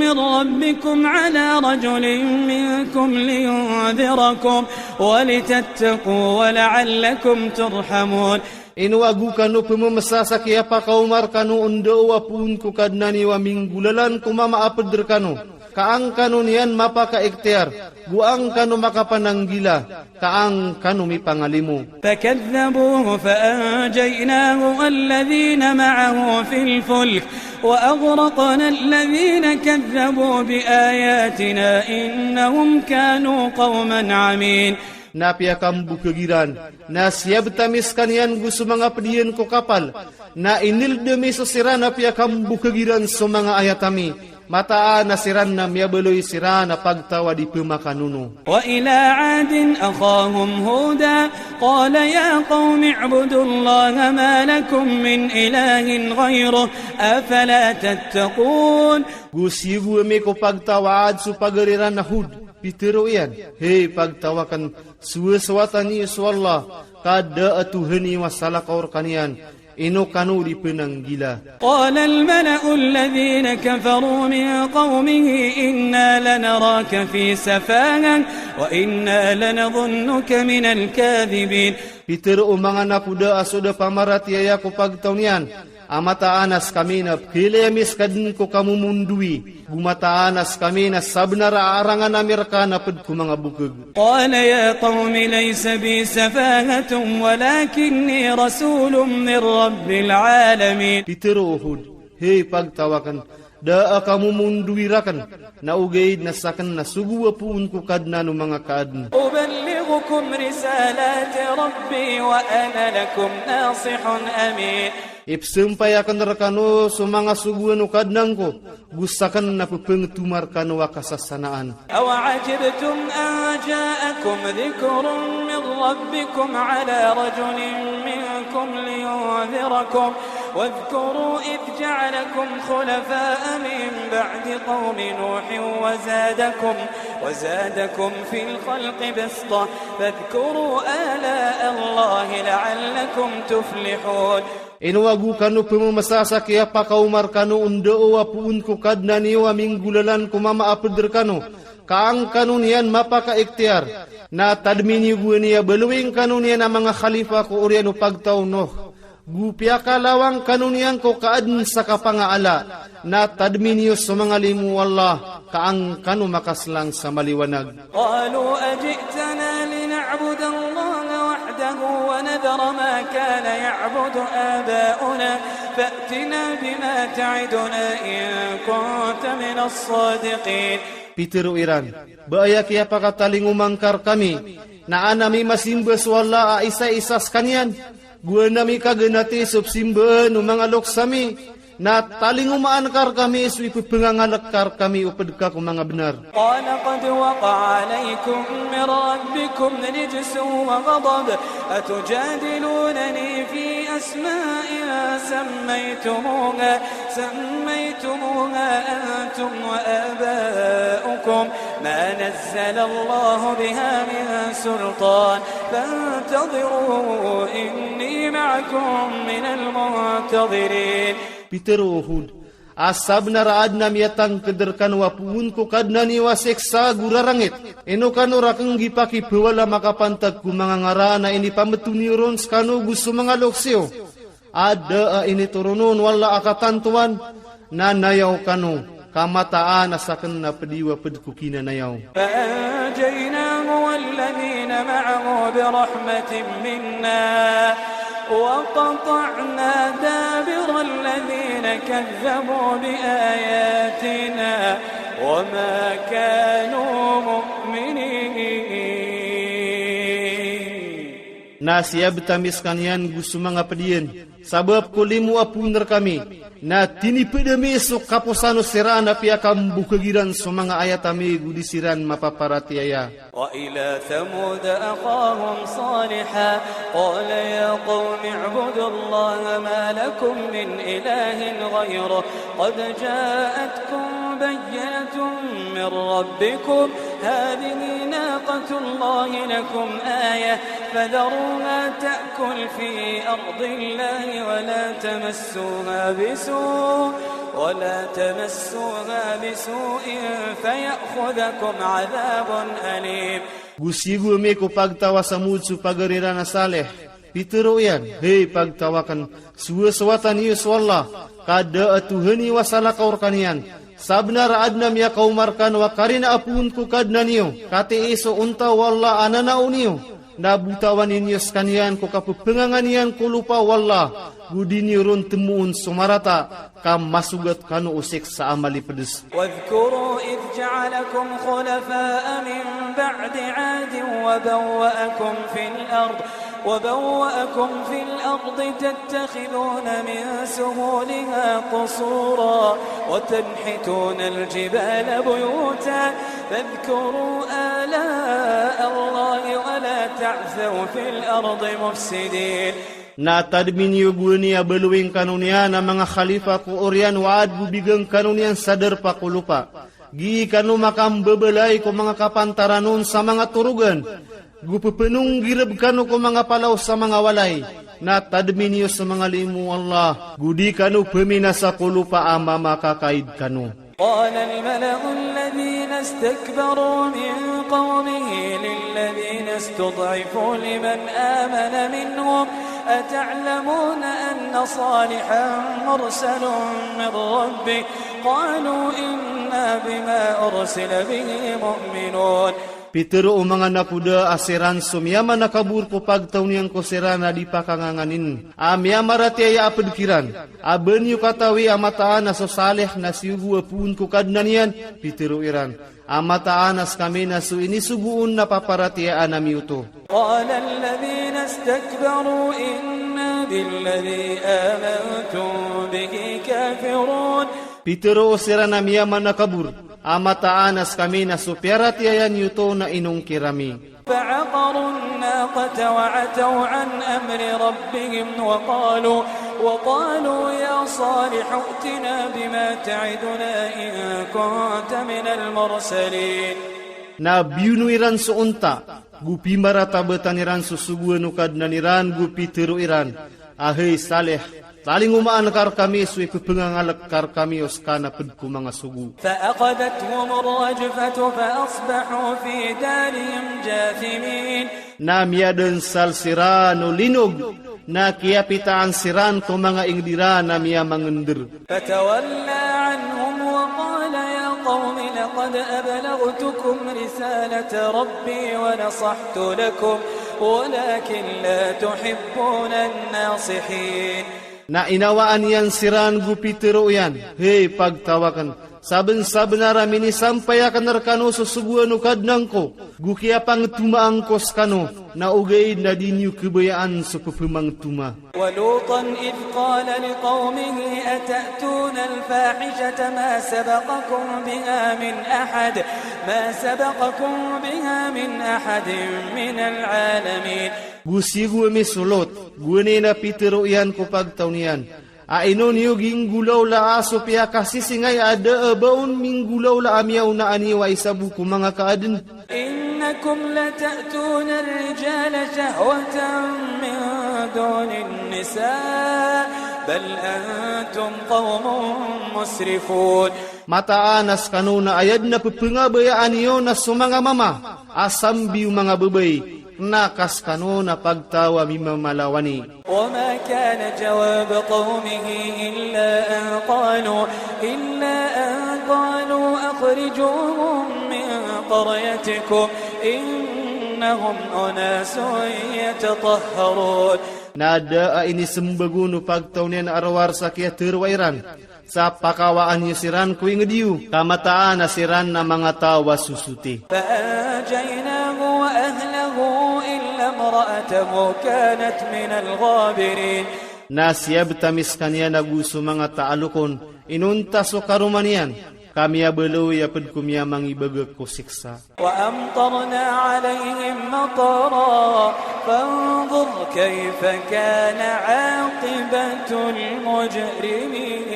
من ربكم على رجل منكم لينذركم ولتتقوا ولعلكم ترحمون. Ino a go kano pememesa sa kiyapakaoma rekano o ndao a poon ko Kadnan iyo a minggolalan ko mamaaped rekano, ka an kano niyan mapakaikhtiyar, go an kano makapananggila, ka an kano mipangalimo. فكذبوه فأنجيناه والذين معه في الفلك وأغرقنا الذين كذبوا بآياتنا إنهم كانوا قوما عمين. Na piyakambokeg iran, na siyabet ami sekaniyan go so manga ped iyan ko kapal, na iniled ami so siran a piyakambokeg iran so manga ayat ami, mataan a siran na miyabaloy siran a pagtaw a di pemakanono. وإلى عاد أخاهم هودا قال يا قوم اعبدوا الله ما لكم من إله غيره أفلا تتقون. Go siyogo ami ko pagtaw a Ad so pagari ran a Hud, pitero iyan, hey pagtaw aken, sowasowatan iyo so Allah, ka da a Tohan iyo a salakaw rekaniyan, ino kano di penanggila. قال الملأ الذين كفروا من قومه إنا لنراك في سفاهة وإنا لنظنك من الكاذبين. Pitero o manga nakoda a so da pamaratiyaya ko pagtaw niyan, a mataan a sekami na pekelaya mi sekaden ko kamomondowi, go mataan a sekami na sabenar a arangan ami reka na ped ko manga bokeg. قال يا قوم ليس بي سفاهة ولكني رسول من رب العالمين. Pitero o Hud, hey pagtaw aken, da a kamomondowi raken, na ogaid na saken na sogo a poon ko Kadnan o manga kaaden. أبلغكم رسالات ربي وأنا لكم ناصح أمين. Ipesempay aken rekano so manga sogoan o Kadnan ko, go saken na pepengtoma rekano a kasasanaan. أوعجبتم أن جاءكم ذكر من ربكم على رجل منكم لينذركم واذكروا إذ جعلكم خلفاء من بعد قوم نوح وزادكم، وزادكم في الخلق بسطة فاذكروا آلاء الله لعلكم تفلحون. Ino a go kano pememesa sa kiyapakaoma rekano o ndao a poon ko Kadnan iyo a minggolalan ko mamaaped rekano, ka an kano niyan mapakaikhtiyar, na tadmi niyo gowani a baloyin kano niyan a manga khalifa ko oriyan o pagtaw o Nuh, go piyakalawang kano niyan ko kaaden sa kapangaala, na tadmi niyo so manga limo o Allah, ka an kano makaselang sa maliwanag. قالوا أجئتنا لنعبد الله وحده ونذر ما كان يعبد آباؤنا فأتنا بما تعدنا إن كنت من الصادقين. Pitero iran, ba aya kiyapakatalingoma ngka rekami, na an ami masimba so Allah a isa-isa sekaniyan, go an ami kaganati so pesimbaan o manga loks ami, na talingomaan ka rekami so ipepengangalek ka rekami o ped ka ko manga benar. قال قد وقع عليكم من ربكم رجس وغضب أتجادلونني في أسماء سميتموها، سميتموها أنتم وآباؤكم ما نزل الله بها من سلطان فانتظروا إني معكم من المنتظرين. Pitero o Hud, a sabenar a aden a miyatangked rekano a poon ko Kadnan iyo a siksa go rarangit. Ino kano raken gii pakipawala makapantag ko manga ngaran a inipameto niyo ron sekano go so manga loks iyo a da a initoronon o Allah a katantowan, na nayaw kano, ka mataan a saken na ped iyo a ped ko kinanayaw. فأنجيناه والذين معه برحمة منا وقطعنا دابر الذين كذبوا بآياتنا وما كانوا مؤمنين. Na siyabet ami sekaniyan go so manga ped iyan, sabap ko limo a poon rekami, na tiniped ami so kaposan o siran a piyakambokeg iran so manga ayat ami go di siran mapaparatiyaya. وإلى ثمود أخاهم صالحا قال يا قوم اعبدوا الله ما لكم من إله غيره قد جاءتكم بينة من ربكم هذه ناقة الله لكم آية فذروها تأكل في أرض الله ولا تمسوها بسوء ولا تمسوها بسوء فيأخذكم عذاب أليم. Go siyogo ami ko pagtaw a Samud so pagari ran a Salih. Pitharo iyan, hay pagtaw akn, sowasowatan iyo so Allah, ka da a tohani o salakaw rkaniyan. Sabnar a adn a miyakaoma rkano a karina a poon ko Kadnan iyo, katii so onta o Allah a nanao niyo, na botawan iyo skaniyan ko kapphangangn iyan ko lopa o Allah, go di niyo ron tmoon so marata, ka masogat kano o siksa a malipds. واذكروا إذ جعلكم خلفاء من بعد عاد وبوأكم في الأرض وبوأكم في الأرض تتخذون من سهولها قصورا وتنحتون الجبال بيوتا فاذكروا آلاء الله ولا تعثوا في الأرض مفسدين. Na tadmi niyo gowani a balowing kano niyan a manga khalifa ko oriyan o Ad go bigan kano niyan sa darpa ko lopa. Gii kano makambabaloy ko manga kapantaranon sa manga torogan. Go pphangirb kano ko manga palaw sa manga walay. Na tadmi niyo so manga limo o Allah. Go di kano pminasa ko lopa a mamakakaid kano. قال الملأ الذين استكبروا من قومه للذين استضعفوا لمن آمن منهم أتعلمون أن صالحا مرسل من ربه قالوا إنا بما أرسل به مؤمنون. Pitharo o manga nakoda a siran so miyamanakabor ko pagtaw niyan ko siran a di pakanganganin a miyamaratiyaya a pd kiran. A ba niyo katawi a mataan a so Salih na siyogo a poon ko Kadnan iyan? Pitharo iran a mataan a skami na so inisogo on na paparatiyayaan ami oto. قال الذين استكبروا إنا بالذي آمنتم به كافرون. Pitharo o siran a miyamanakabor a mataan a skami na so piyaratiyaya niyo oto na inongkir ami. فعقروا الناقة وعتوا عن أمر ربهم وقالوا، وقالوا يا صالح ائتنا بما تعدنا إن كنت من المرسلين. Na biyono iran so onta, go pimaratabatan iran so sogoan o Kadnan iran, go pitharo iran a, hay Salih, talingomaan ka rkami so ipephangangalk ka rkami o ska na pd ko manga sogo. فأخذتهم الرجفة فأصبحوا في دارهم جاثمين. Na miyadansal siran o linog, na kiyapitaan siran ko manga ingd iran a miyamangndr. فتولى عنهم وقال يا قوم لقد أبلغتكم رسالة ربي ونصحت لكم ولكن لا تحبون الناصحين. Na inawaan iyan siran go pitharo iyan, hay pagtaw akn, sabnsabnar a minisampay akn rkano so sogoan o Kadnan ko, go kiyapangthomaan ko skano, na ogaid na di niyo khabayaan so pphangthomaa. ولوطا إذ قال لقومه أتأتون الفاحشة ما سبقكم بها من أحد، ما سبقكم بها من أحد من العالمين. Go siyogo ami so Lot, gowani na pitharo iyan ko pagtaw niyan a ino niyo ginggolawlaa so piyakasisingay a da a ba on minggolawla a miyaonaan iyo a isa bo ko manga kaadn. إنكم لتأتون الرجال شهوة من دون النساء بل أنتم قوم مسرفون. Mataan a skano na aya dn a pphangabayaan iyo na so manga mama a sambi o manga babay, kna ka skano na pagtaw a mimamalawani. وما كان جواب قومه إلا أن قالوا، إلا أن قالوا أخرجوهم من قريتكم إنهم أناس يتطهرون. Na da a inismbag on o pagtaw niyan a rowar sa kiyatharoa iran sa pakawaan iyo siran ko ingd iyo, ka mataan a siran na manga taw a sosoti. فأنجيناه وأهله إلا امرأته كانت من الغابرين. Na siyabt ami skaniyan ago so manga taalok on, inonta so karoma niyan, Ka miyabaloy a pd ko miyamangibagak ko siksa. وأمطرنا عليهم مطرا فانظر كيف كان عاقبة المجرمين.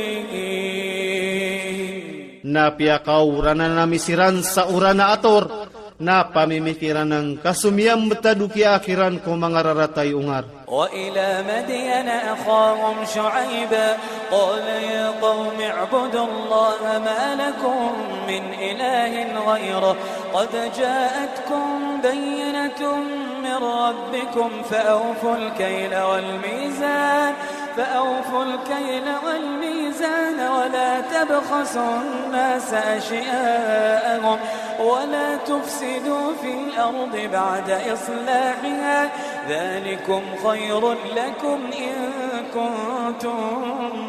Na piyakaoranan ami siran sa oran a ator, na pamimikiran angka so miyambtad o kiyaakhiran ko manga rarata i ongar. وإلى مدين أخاهم شعيبا قال يا قوم اعبدوا الله ما لكم من إله غيره قد جاءتكم بينة من ربكم فأوفوا الكيل والميزان فأوفوا الكيل والميزان ولا تبخسوا الناس أشياءهم ولا تفسدوا في الأرض بعد إصلاحها ذلكم خير لكم إن كنتم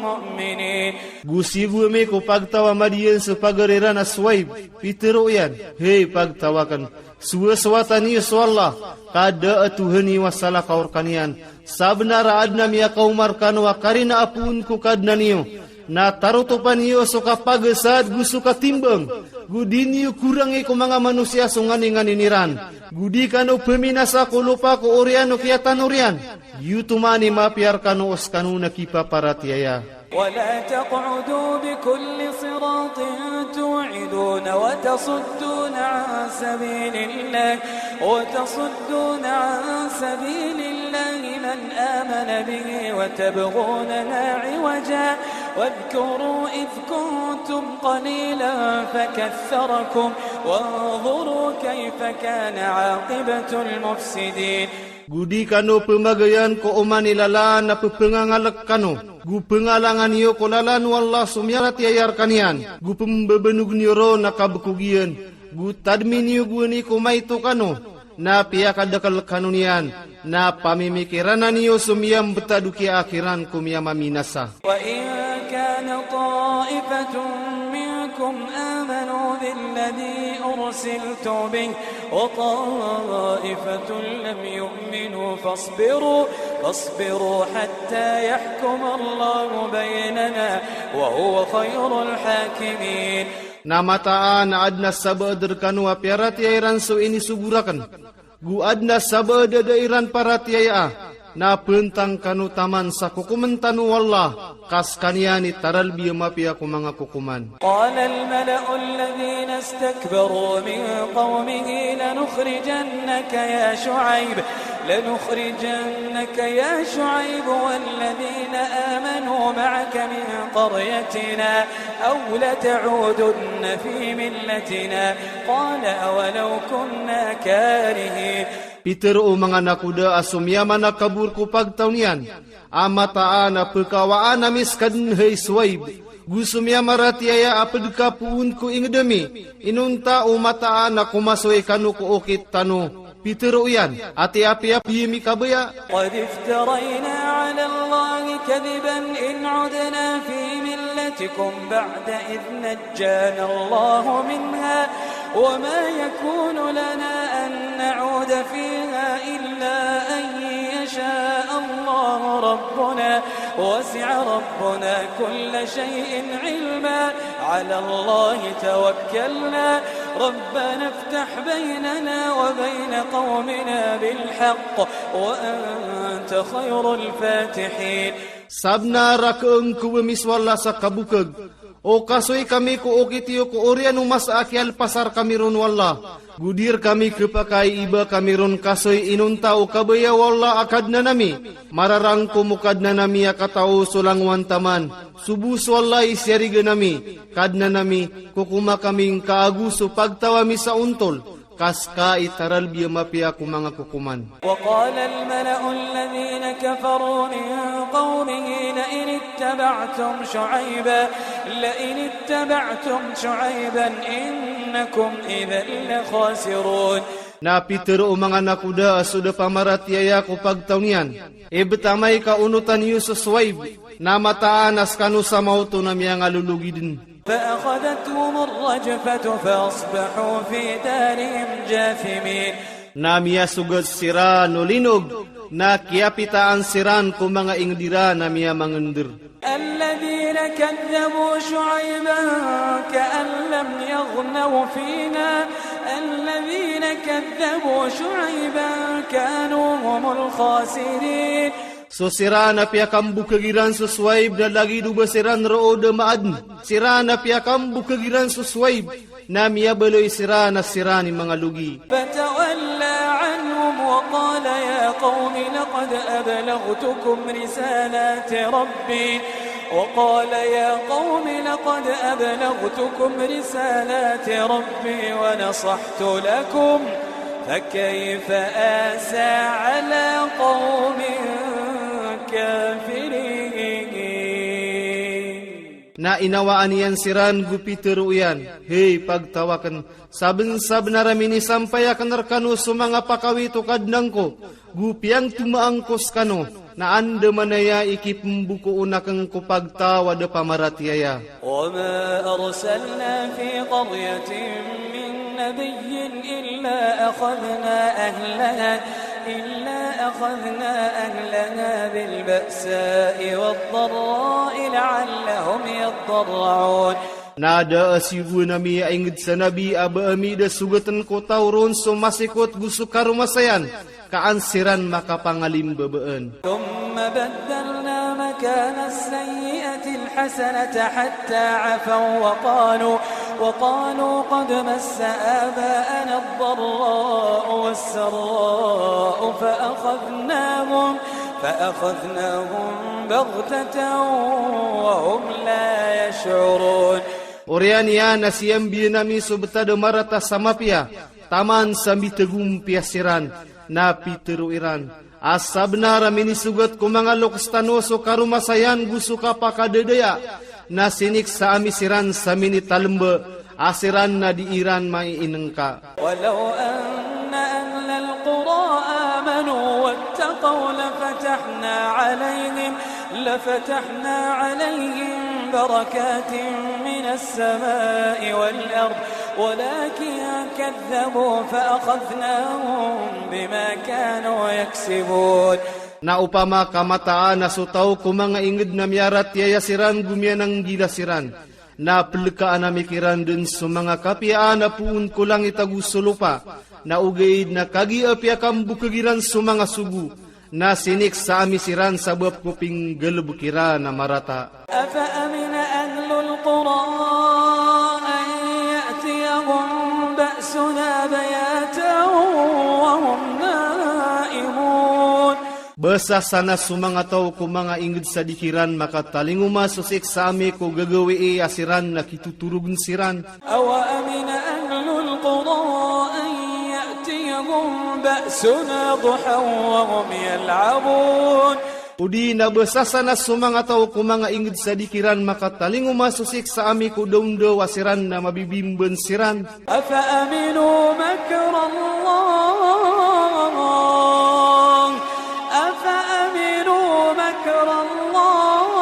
مؤمنين. Go siyogo ami ko pagtaw a Madiyan so pagari ran a Shuaib, pitharo iyan, hay pagtaw akn, sowasowatan iyo so Allah, ka da a Tohan iyo a salakaw rkaniyan. Sabnar a adn a miyakaoma rkano a karina a poon ko Kadnan iyo, na tarotopan iyo so kapagasad go so katimbang, go di niyo korangi ko manga manosiya so nganinganin iran, go di kano pminasa ko lopa ko oriyan o kiyatanor iyan. Giyoto man i mapiya rkano o skano na kipaparatiyaya. ولا تقعدوا بكل صراط توعدون وتصدون عن سبيل الله وتصدون عن سبيل الله من آمن به وتبغونها عوجا واذكروا إذ كنتم قليلا فكثركم وانظروا كيف كان عاقبة المفسدين. Go di kano pmagayan ko oman i lalan a pphangangalk kano, go pngalangan iyo ko lalan o Allah so miyaratiyaya rkaniyan, go pmbabanog niyo ron a kabkog iyan, go tadmi niyo gowani ko maito kano, na piyakadakl kano niyan, na pamimikiranan iyo so miyambtad o kiyaakhiran ko miyamaminasa. وإن كان طائفة منكم آمنوا بالذي أرسلت به وطائفة لم يؤمنوا فاصبروا، فاصبروا حتى يحكم الله بيننا وهو خير الحاكمين. Na mataan a adn a sabaad rkano a piyaratiyaya iran so inisogo rakn, go adn a sabaad a da iran paratiyayaa, na pntang kano taman sa kokomn tano o Allah, ka skaniyan i taralbi a mapiya ko manga kokoman. قال الملأ الذين استكبروا من قومه لنخرجنك يا شعيب، لنخرجنك يا شعيب والذين آمنوا معك من قريتنا أو لتعودن في ملتنا قال أولو كنا كارهين. Pitharo o manga nakoda a so miyamana kabor ko pagtaw niyan, a mataan a pkawaan ami skadn hay Shuaib, go so miyamaratiyaya a pd ka poon ko ingd ami, inonta o mataan a komasoy kano ko okit tano. Pitharo iyan a tiyapiya piyami kabaya. قد افترينا على الله كذبا إن عدنا في ملتكم بعد إذ نجانا الله منها وما يكون لنا أن نعود فيها إلا أن يشاء الله ربنا وسع ربنا كل شيء علما على الله توكلنا ربنا افتح بيننا وبين قومنا بالحق وأنت خير الفاتحين. Sabnar a khaangkob ami so Allah sa kabokag, o kasoy kami ko okit iyo ko oriyan o masa a kiyalpasar kami ron o Allah, go di rkami khapakay i ba kami ron kasoy inonta o kabaya o Allah a Kadnan ami, mararangkom o Kadnan ami a katao so langowan taman, so bo so Allah i siyarigan ami, Kadnan ami, kokoma kami ngka ago so pagtaw ami sa ontol, ka ska i taralbi a mapiya ko manga kokoman. وقال الملأ الذين كفروا من قومه لئن اتبعتم شعيبا، لئن اتبعتم شعيبا إنكم إذا لخاسرون. Na pitharo o manga nakoda a so da pamaratiyaya ko pagtaw niyan, ibtamay ka onotan iyo so Shuaib, na mataan a skano sa maoto na miyangalologidn. فأخذتهم الرجفة فأصبحوا في دارهم جاثمين. Na miyasogat siran o linog, Na kiyapitaan siran ko manga ingd iran a miyamangndr. الذين كذبوا شعيبا كأن لم يغنوا فينا الذين كذبوا شعيبا كانوا هم الخاسرين. So siran a piyakambokag iran so Shuaib na lagid o ba siran roo da maadn. Siran a piyakambokag iran so Shuaib na miyabaloy siran a siran i manga logi. فتولى عنهم وقال يا قوم لقد أبلغتكم رسالات ربي وقال يا قوم لقد أبلغتكم رسالات ربي ونصحت لكم فكيف آسى على قوم كافرين. Na inawaan iyan siran go pitharo iyan, hay pagtaw akn, sabnsabnar a minisampay akn rkano so manga pakawit o Kadnan ko, go piyangtomaan ko skano, na andamanaya i kipmbokoon akn ko pagtaw a da pamaratiyaya. وما أرسلنا في قرية من نبي إلا أخذنا أهلها إلا أخذنا أهلها بالبأساء والضراء لعلهم يضرعون. Na da a siyogoan ami a ingd sa nabi a ba ami da sogatn ko taw ron so masikot go so karomasayan, ka an siran makapangalimbabaan. ثم بدلنا مكان السيئة الحسنة حتى عفوا وقالوا وقالوا قد مس آباءنا الضراء والسراء فأخذناهم فأخذناهم بغتة وهم لا يشعرون. Oriyan iyan a siyambiyan ami so btad a marata sa mapiya, taman sa mitagompiya siran, na pitharo iran a sabnar a minisogat ko manga loks tano so karomasayan go so kapakadadaya, na siniksa ami siran sa minitalmba a siran na di iran maiinngka. ولو أن أهل القرى آمنوا واتقوا لفتحنا عليهم لفتحنا عليهم بركات من السماء والأرض ولكن كذبوا فأخذناهم بما كانوا يكسبون. Na opama ka mataan a so taw ko manga ingd na miyaratiyaya siran go miyananggila siran, na plkaan ami kiran dn so manga kapiyaan a poon ko langit ago so lopa, na ogaid na kagiya piyakambokag iran so manga sogo, na siniksa ami siran sabap ko pinggalbk iran a marata. أفأمن أهل القرى أن يأتيهم بأسنا بياتا وهم نائمون. Ba sasana so manga taw ko manga ingd sa di kiran makatalingoma so siksa ami ko gagawii a siran na kitotorogn siran. أوأمن أهل القرى أن يأتيهم بأسنا ضحى وهم يلعبون. O di na ba sasana so manga taw ko manga ingd sa di kiran makatalingoma so siksa ami ko dawndaw a siran na mabibimban siran. أفأمنوا مكر الله أفأمنوا مكر الله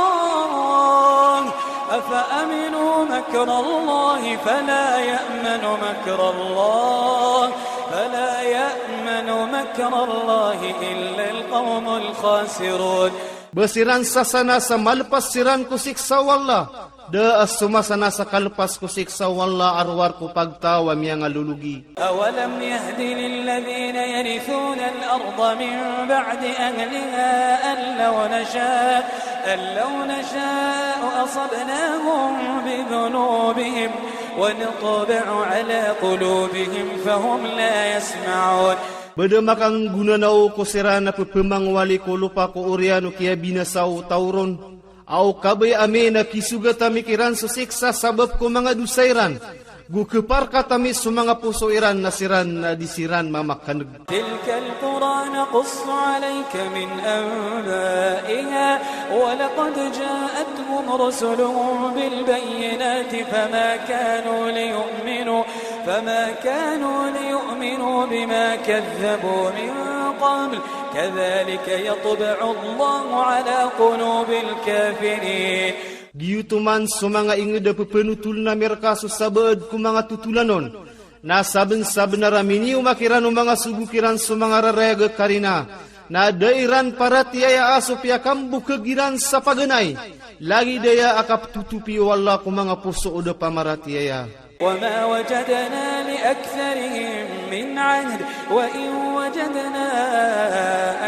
أفأمنوا مكر الله فلا يأمن مكر الله فلا يأمن مكر الله إلا القوم الخاسرون. Ba siran sasana sa malpas siran ko siksa o Allah, da a somasana sa kalpas ko siksa o Allah a rowar ko pagtaw a miyangalologi. أولم يهد للذين يرثون الأرض من بعد أهلها أن لو نشاء، أن لو نشاء أصبناهم بذنوبهم ونطبع على قلوبهم فهم لا يسمعون. Ba da makanggonanaw ko siran a pphamangowali ko lopa ko oriyan o kiyabinasa o taw ron, a o kabaya ami na kisogat ami kiran so siksa sabap ko manga dosa iran, go kparkat ami so manga poso iran na siran na di siran mamakaneg. تلك القرى نقص عليك من أنبائها ولقد جاءتهم رسلهم بالبينات فما كانوا ليؤمنوا فما كانوا ليؤمنوا بما كذبوا من قبل كذلك يطبع الله على قلوب الكافرين. Giyoto man so manga inged a pepenotol ami reka so sabaad ko manga totolan on, na sabensabenar a miniyoma kiran o manga sogo kiran so manga rarayag a karina, Na da iran paratiyayaa so piyakambokhag iran sa paganay, lagid aya a kaptotopi o Allah ko manga poso o da pamaratiyaya. وما وجدنا لأكثرهم من عهد وإن وجدنا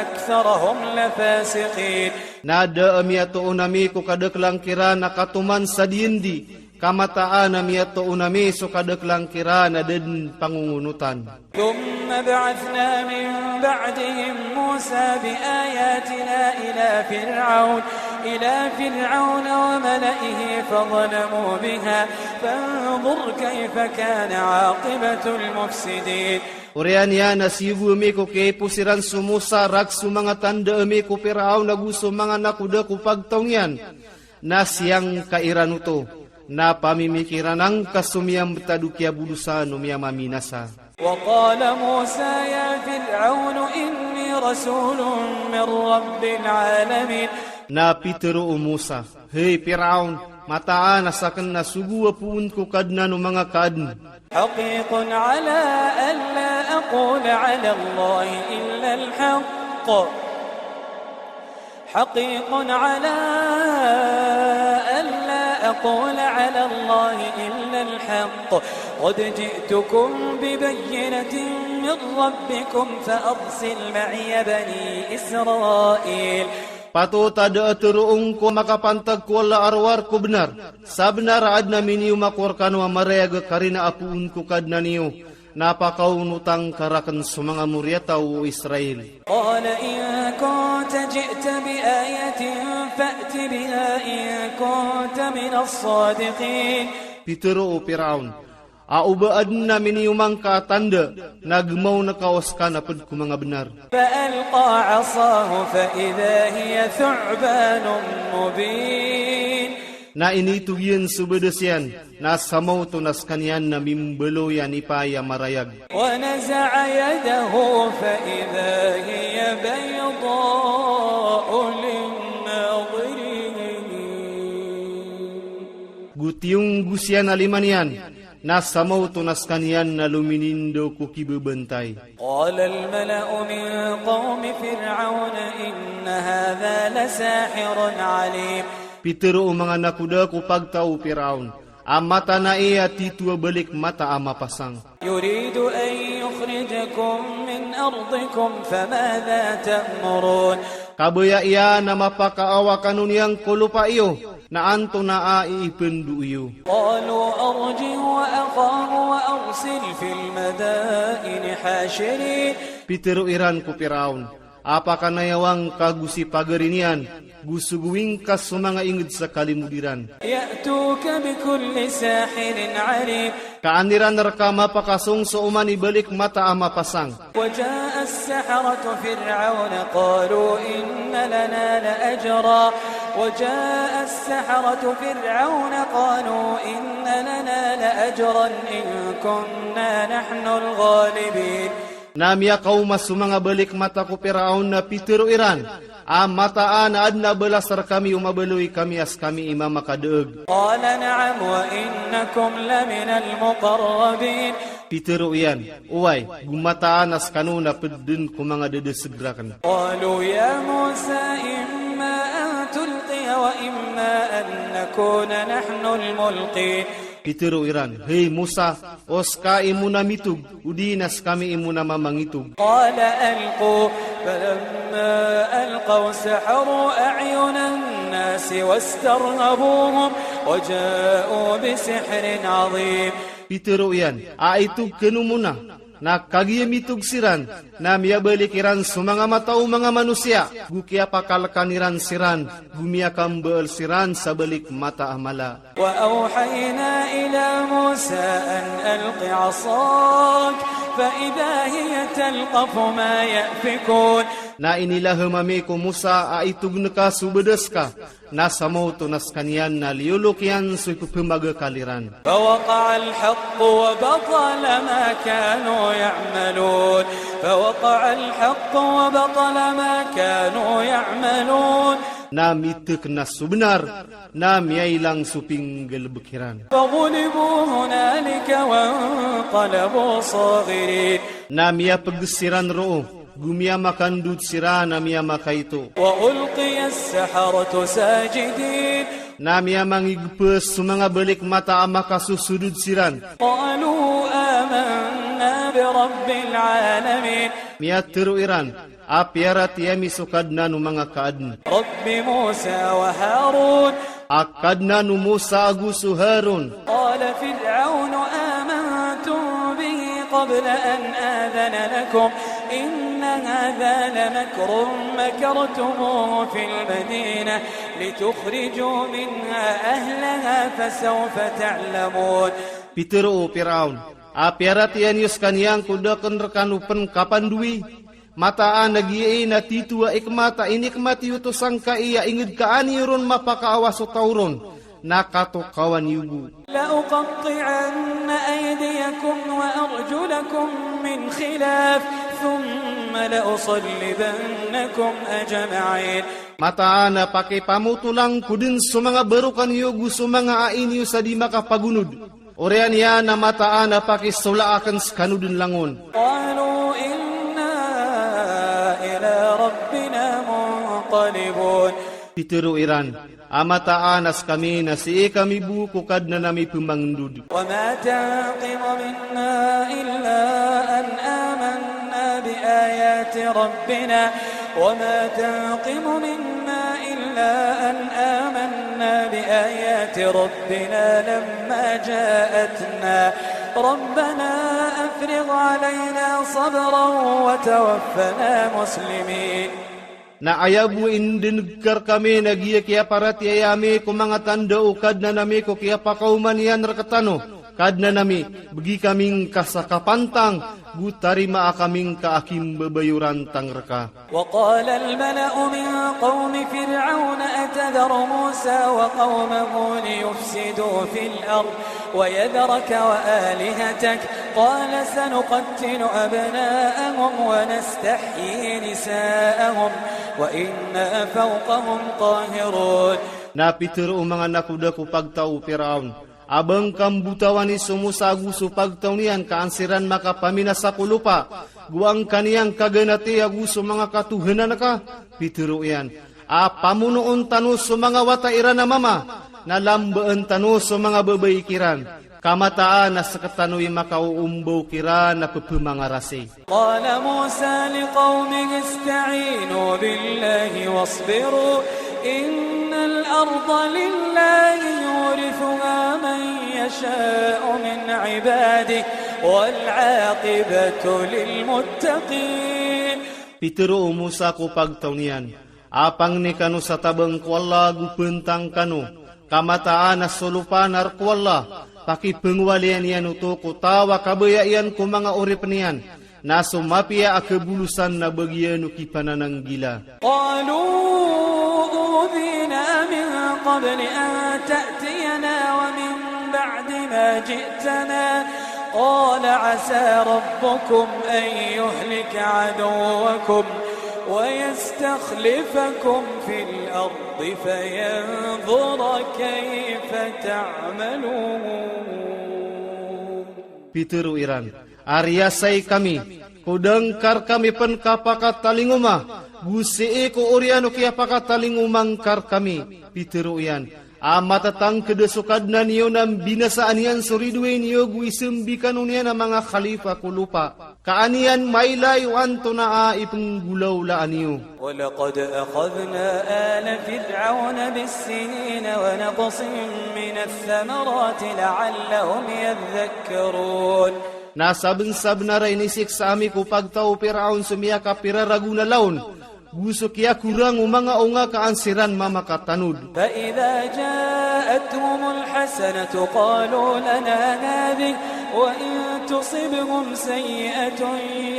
أكثرهم لفاسقين. Na da a miyatoon ami ko kadaklan kiran a katoman sa diyandi, ka mataan a miyatoon ami so kadaklan kiran a da dn pangongonotan. ثم بعثنا من بعدهم موسى بآياتنا إلى فرعون، إلى فرعون وملئه فظلموا بها، فانظر كيف كان عاقبة المفسدين. Oriyan iyan a siyogo ami ko kiyaipo siran so Musa rk so manga tanda ami ko Piraon ago so manga nakoda ko pagtaw niyan, na siyangka iran oto, na pamimikiran angka so miyambtad o kiyabodosan o miyamaminasa. وقال موسى يا فرعون إني رسول من رب العالمين. Na pitharo o Musa, hay Piraon, mataan a sakn na sogo a poon ko Kadnan o manga kaadn. حقيق على ألا أقول على الله إلا الحق. حقيق على ألا أقول على الله إلا الحق. قد جئتكم ببينة من ربكم فأرسل معي بني إسرائيل. Patot a da a tharoon ko a makapantag ko Allah a rowar ko bnar. Sabnar a adn a miniyoma ko rkano a marayag a karina a poon ko Kadnan iyo, na pakaonota ngka rakn so manga moriyataw o Israel. قال إن كنت جئت بآية فأت بها إن كنت من الصادقين. Pitharo o Piraon, a o ba adn a miniyoma ngka a tanda, na gmaon ka o ska na pd ko manga bnar. فألقى عصاه فإذا هي ثعبان مبين. Na initog iyan so badas iyan, na samaoto na skaniyan na mimbaloy a nipaay a marayag. ونزع يده فإذا هي بيضاء للناظرين. Go tiyonggos iyan a lima niyan, na samaoto na skaniyan na lominindo ko kibabantay. قال الملأ من قوم فرعون إن هذا لساحر عليم. Pitharo o manga nakoda ko pagtaw o Piraon, a mataan a aya tito a balik mata a mapasang. يريد أن يخرجكم من أرضكم فماذا تأمرون. Kabaya iyan a mapakaawa kano niyan ko lopa iyo, na antonaa i ipndo iyo. قالوا أرجه وأخاه وأرسل في المدائن حاشرين. Pitharo iran ko Piraon, a pakanayawang ka go si pagari niyan, go sogowi ngka so manga ingd sa kalimod iran. يأتوك بكل ساحر عليم. Ka an iran rka mapakasong so oman i balik mata a mapasang. وجاء السحرة فرعون قالوا إن لنا لأجرا. وجاء السحرة فرعون قالوا إن لنا لأجرا إن كنا نحن الغالبين. Na miyakaoma so manga balik mata ko Piraon na pitharo iran, a mataan a adn a balas rkami o mabaloy kami a skami i mamakadaag. قال نعم وإنكم لمن المقربين. Pitharo iyan, oway, go mataan a skano na pd dn ko manga dadasg rakn. قالوا يا موسى إما أن تلقي وإما أن نكون نحن الملقين. Pitharo iran, hay Musa, o ska i mona mitog, odi na skami i mona mamangitog. قال ألقوا فلما ألقوا سحروا أعين الناس واسترهبوهم وجاءوا بسحر عظيم. Pitharo iyan, a itog kano mona, na kagiya mitog siran, na miyabalik iran so manga mata o manga manosiya, go kiyapakalkan iran siran, go miyakambaal siran sa balik mata a mala. وأوحينا إلى موسى أن ألق عصاك فإذا هي تلقف ما يأفكون. Na inilaham ami ko Musa a itog ngka so badas ka, na samaoto na skaniyan na liyolok iyan so ipphmagakal iran. فوقع الحق وبطل ما كانوا يعملون. فوقع الحق وبطل ما كانوا يعملون. Na mitk na so bnar, na miyailang so pinggalbk iran. فغلبوا هنالك وانقلبوا صاغرين. Na miyapgs siran roo, Go miyamakandod siran a miyamakaito. وألقي السحرة ساجدين. Na miyamangigpes so manga balikmata a makasosodod siran. قالوا آمنا برب العالمين. Miyatharo iran a piyaratiyaya mi so Kadnan o manga kaadn. رب موسى وهارون. A Kadnan o Musa ago so Harun. قال فرعون آمنتم به قبل أن آذن لكم إن هذا لمكر مكرتموه في المدينة لتخرجوا منها أهلها فسوف تعلمون. Pitharo o Firaun a piyaratiyaya niyo skaniyan ko da akn rkano pn kapandowi. Mataan a giya i na tito a ikmat a inikmat iyo oto sangkai a ingd ka an iyo ron mapakaawa so taw ron na katokawan iyo bo. لأقطعن أيديكم وأرجلكم من خلاف ثم لأصلبنكم أجمعين. Mataan a pakipamotolan ko dn so manga barokan iyo go so manga ai niyo sa di makapagonod. Oriyan iyan a mataan a pakisola akn skano dn langon. قالوا إنا إلى ربنا منقلبون. Pitharo iran a mataan a skami na sii kami bo ko Kadnan ami pmangndod. وما تنقم منا إلا أن آمنا بآيات ربنا وما تنقم منا إلا أن آمنا بآيات ربنا لما جاءتنا ربنا أفرغ علينا صبرا وتوفنا مسلمين. Na aya bo i ndneg ka rkami na giya kiyaparatiyaya ami ko manga tanda o Kadnan ami ko kiyapakaoma niyan rktano, Kadnan ami, bgi kami ngka sa kapantang, go tarimaa kami ngka a kimbabayorantang rka. وقال الملأ من قوم فرعون أتذر موسى وقومه ليفسدوا في الأرض ويذرك وآلهتك قال سنقتل أبناءهم ونستحيي نساءهم وإنا فوقهم قاهرون. Na pitharo o manga nakoda ko pagtaw o Firaun a ba ngka mbotawan i so Musa ago so pagtaw niyan ka an siran makapaminasa ko lopa, go an ka niyan kaganati ago so manga katohanan ka. Pitharo iyan a pamonoon tano so manga wata iran a mama, na lambaan tano so manga babay kiran. Ka mataan a sktano i makaoombaw kiran a pphamangarasi. قال موسى لقومه استعينوا بالله واصبروا إن الأرض لله يورثها من يشاء من عباده والعاقبة للمتقين. Pitharo o Musa ko pagtaw niyan a pangni kano sa tabang ko Allah go pantang kano, ka mataan a so lopa na rk o Allah, pakipngwalian iyan oto ko taw a kabaya iyan ko manga oripn iyan, na so mapiya a khabolosan na bagian o kipanananggila. قالوا أوذينا من قبل أن تأتينا ومن بعد ما جئتنا قال عسى ربكم أن يهلك عدوكم ويستخلفكم في الأرض فينظر كيف تعملون. Pitharo iran a riyasay kami ko da ngka rkami pn kapakatalingoma, go sii ko oriyan o kiyapakatalingoma ngka rkami. Pitharo iyan a matatangkd a so Kadnan iyo na mbinasaan iyan so ridoay niyo go isambi kano niyan a manga khalifa ko lopa. Ka an iyan mailay o antonaa i pnggolawlaan iyo. ولقد أخذنا آل فرعون بالسنين ونقص من الثمرات لعلهم يذكرون. Na sabnsabnar a inisiksa ami ko pagtaw o Firaun so miyakapiraragon a laon, go so kiyakorang o manga onga ka an siran mamakatanud. فإذا جاءتهم الحسنة قالوا لنا هذه وإن تصبهم سيئة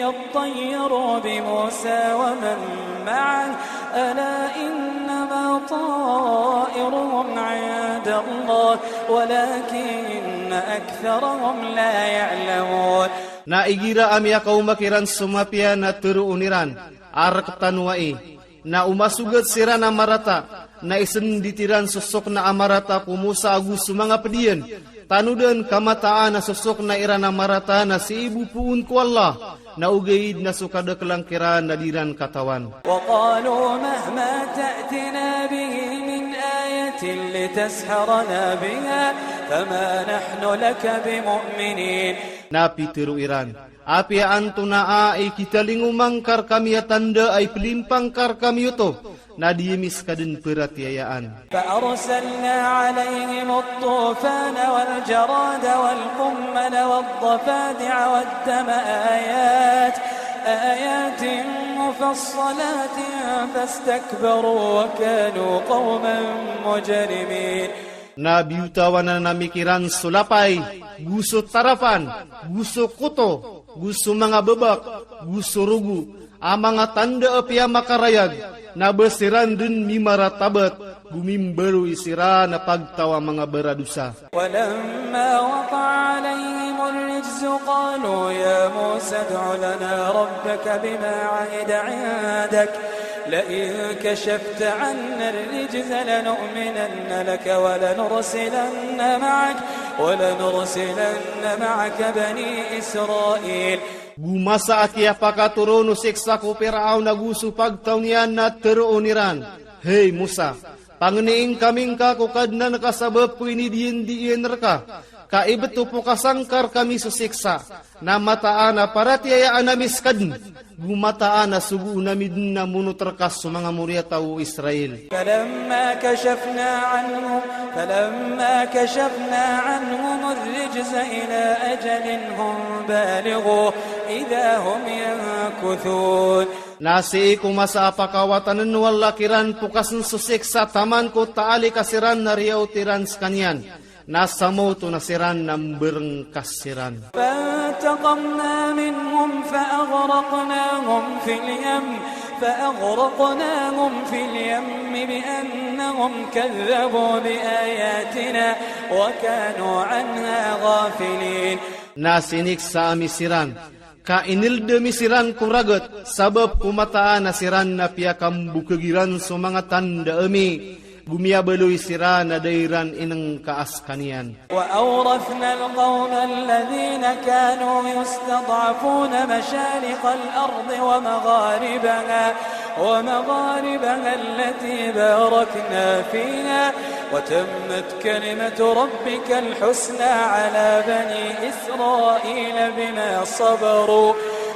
يطيروا بموسى ومن معه ألا إنما طائرهم عند الله ولكن أكثرهم لا يعلمون. Na igira a miyakaoma kiran so mapiya na tharoon iran a rktano ai, na o masogat siran a marata, na isndit iran so sokna a marata ko Musa ago so manga pd iyan. Tanodan ka mataan a so sokna iran a marata na sii bo poon ko Allah. Na ogaid na so kadaklan kiran na di ran katawan. وقالوا مهما تأتنا به من آية لتسحرنا بها فما نحن لك بمؤمنين. Na pitharo iran, apiya antonaa i kitalingoma ngka rkami a tanda a iplimpang ka rkami oto, na di ami ska dn paratiyayaan. فأرسلنا عليهم الطوفان والجراد والقمل والضفادع والدم آيات، آيات مفصلات فاستكبروا وكانوا قوما مجرمين. Na biyotawanan ami kiran so lapay, go so tarapan, go so koto, go so manga babak, go so rogo, a manga tanda a piyamakarayag, na ba siran dn mimaratabat, go mimbaloy siran a pagtaw a manga baradosa. ولما وقع عليهم الرجز قالوا يا موسى ادع لنا ربك بما عهد عندك لئن كشفت عنا الرجز لنؤمنن لك ولنرسلن معك، ولنرسلن معك بني إسرائيل. Go masa a kiyapakatoron o siksa ko Firaon ago so pagtaw niyan na tharoon iran, hay Musa, pangnin kami ngka ko Kadnan ka sabap ko inidiyendiyen rka, ka ibt o pokasan ka rkami so siksa, na mataan a paratiyayaan ami ska dn, go mataan a sogoon ami dn a monot rka so manga moriyataw o Israel. فلما كشفنا عنهم، فلما كشفنا عنهم الرجز إلى أجل هم بالغوه إذا هم ينكثون. Na sii ko masa a pakawatanan o Allah kiran pokasn so siksa taman ko taalik a siran na riyaot iran skaniyan, na samawto na siran na mbrngkas siran. فانتقمنا منهم فأغرقناهم في اليم، فأغرقناهم في اليم بأنهم كذبوا بآياتنا وكانوا عنها غافلين. Na siniksa ami siran, ka inld ami siran ko ragat, sabap ko mataan a siran na piyakambokg iran so manga tanda ami, go miyabaloy siran a da iran inngka a skaniyan. وأورثنا القوم الذين كانوا يستضعفون مشارق الأرض ومغاربها، ومغاربها التي باركنا فيها، وتمت كلمة ربك الحسنى على بني إسرائيل بما صبروا،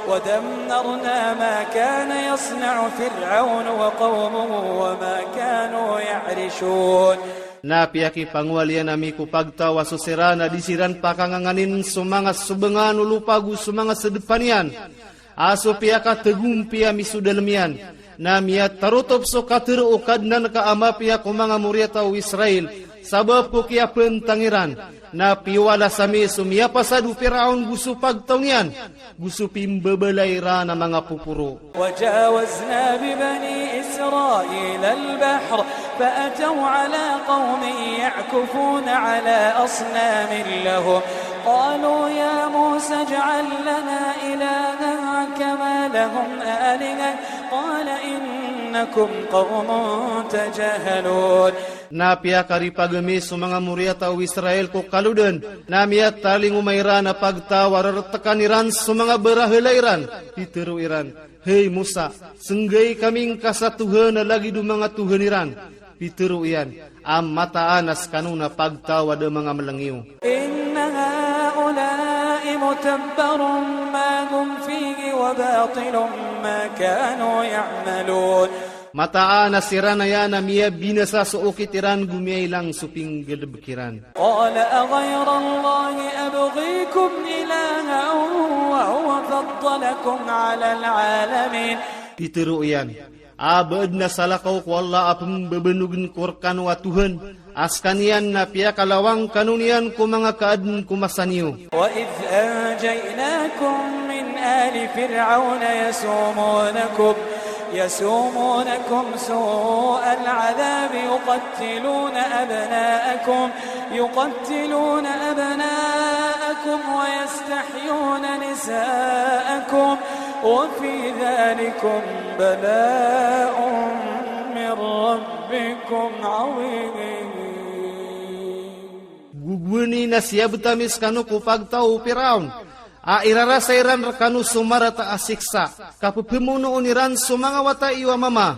ودمرنا ما كان يصنع فرعون وقومه وما كانوا يعرشون. Na piyakipangowalian ami ko pagtaw a so siran a di siran pakanganganin so manga sobangan o lopa ago so manga sdpan iyan, a so piyakatagompiya ami so dalm iyan, na miyatarotop so katharo o Kadnan ka a mapiya ko manga moriyataw o Israel, sabap ko kiyapantang iran, na piyowalas ami so miyapasad o Firaon go so pagtaw niyan, go so pimbabalay iran a manga poporo. وجاوزنا ببني إسرائيل البحر فأتوا على قوم يعكفون على أصنام لهم قالوا يا موسى اجعل لنا إلها كما لهم آلهة قال إنكم قوم تجهلون. Na piyakaripag ami so manga moriyataw o Israel ko kalodan, na miyatalingoma iran a pagtaw a rartkan iran so manga barahala iran. Pitharo iran, hay Musa, snggai kami ngka sa Tohan a lagid o manga tohan iran. Pitharo iyan, a mataan a skano na pagtaw a da manga mlngiyo. إن هؤلاء متبر ما هم فيه وباطل ما كانوا يعملون. Mataan a siran aya na miyabinasa so okit iran go miyailang so pinggalbk iran. قال أغير الله أبغيكم إلها وهو فضلكم على العالمين. Pitharo iyan, a ba adn a salakaw ko Allah a pmbabanogn ko rkano a Tohan, a skaniyan na piyakalawang kano niyan ko manga kaadn ko masa niyo. وإذ أنجيناكم من آل فرعون يسومونكم، يسومونكم سوء العذاب يقتلون أبناءكم، يقتلون أبناءكم ويستحيون نساءكم، وفي ذلكم بلاء من ربكم عظيم. Gogowani na siyabt ami skano ko pagtaw o Firaon, a irarasay ran rkano so marata a siksa, ka pphmonoon iran so manga wata iyo a mama,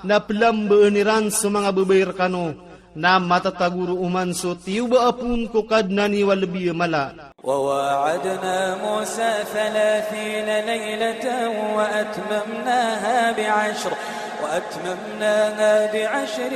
na plambaan iran so manga babay rkano, na matatago ron oman so tiyoba a poon ko Kadnan iyo a lbi a mala. وواعدنا موسى ثلاثين ليلة وأتممناها بعشر، وأتممناها بعشر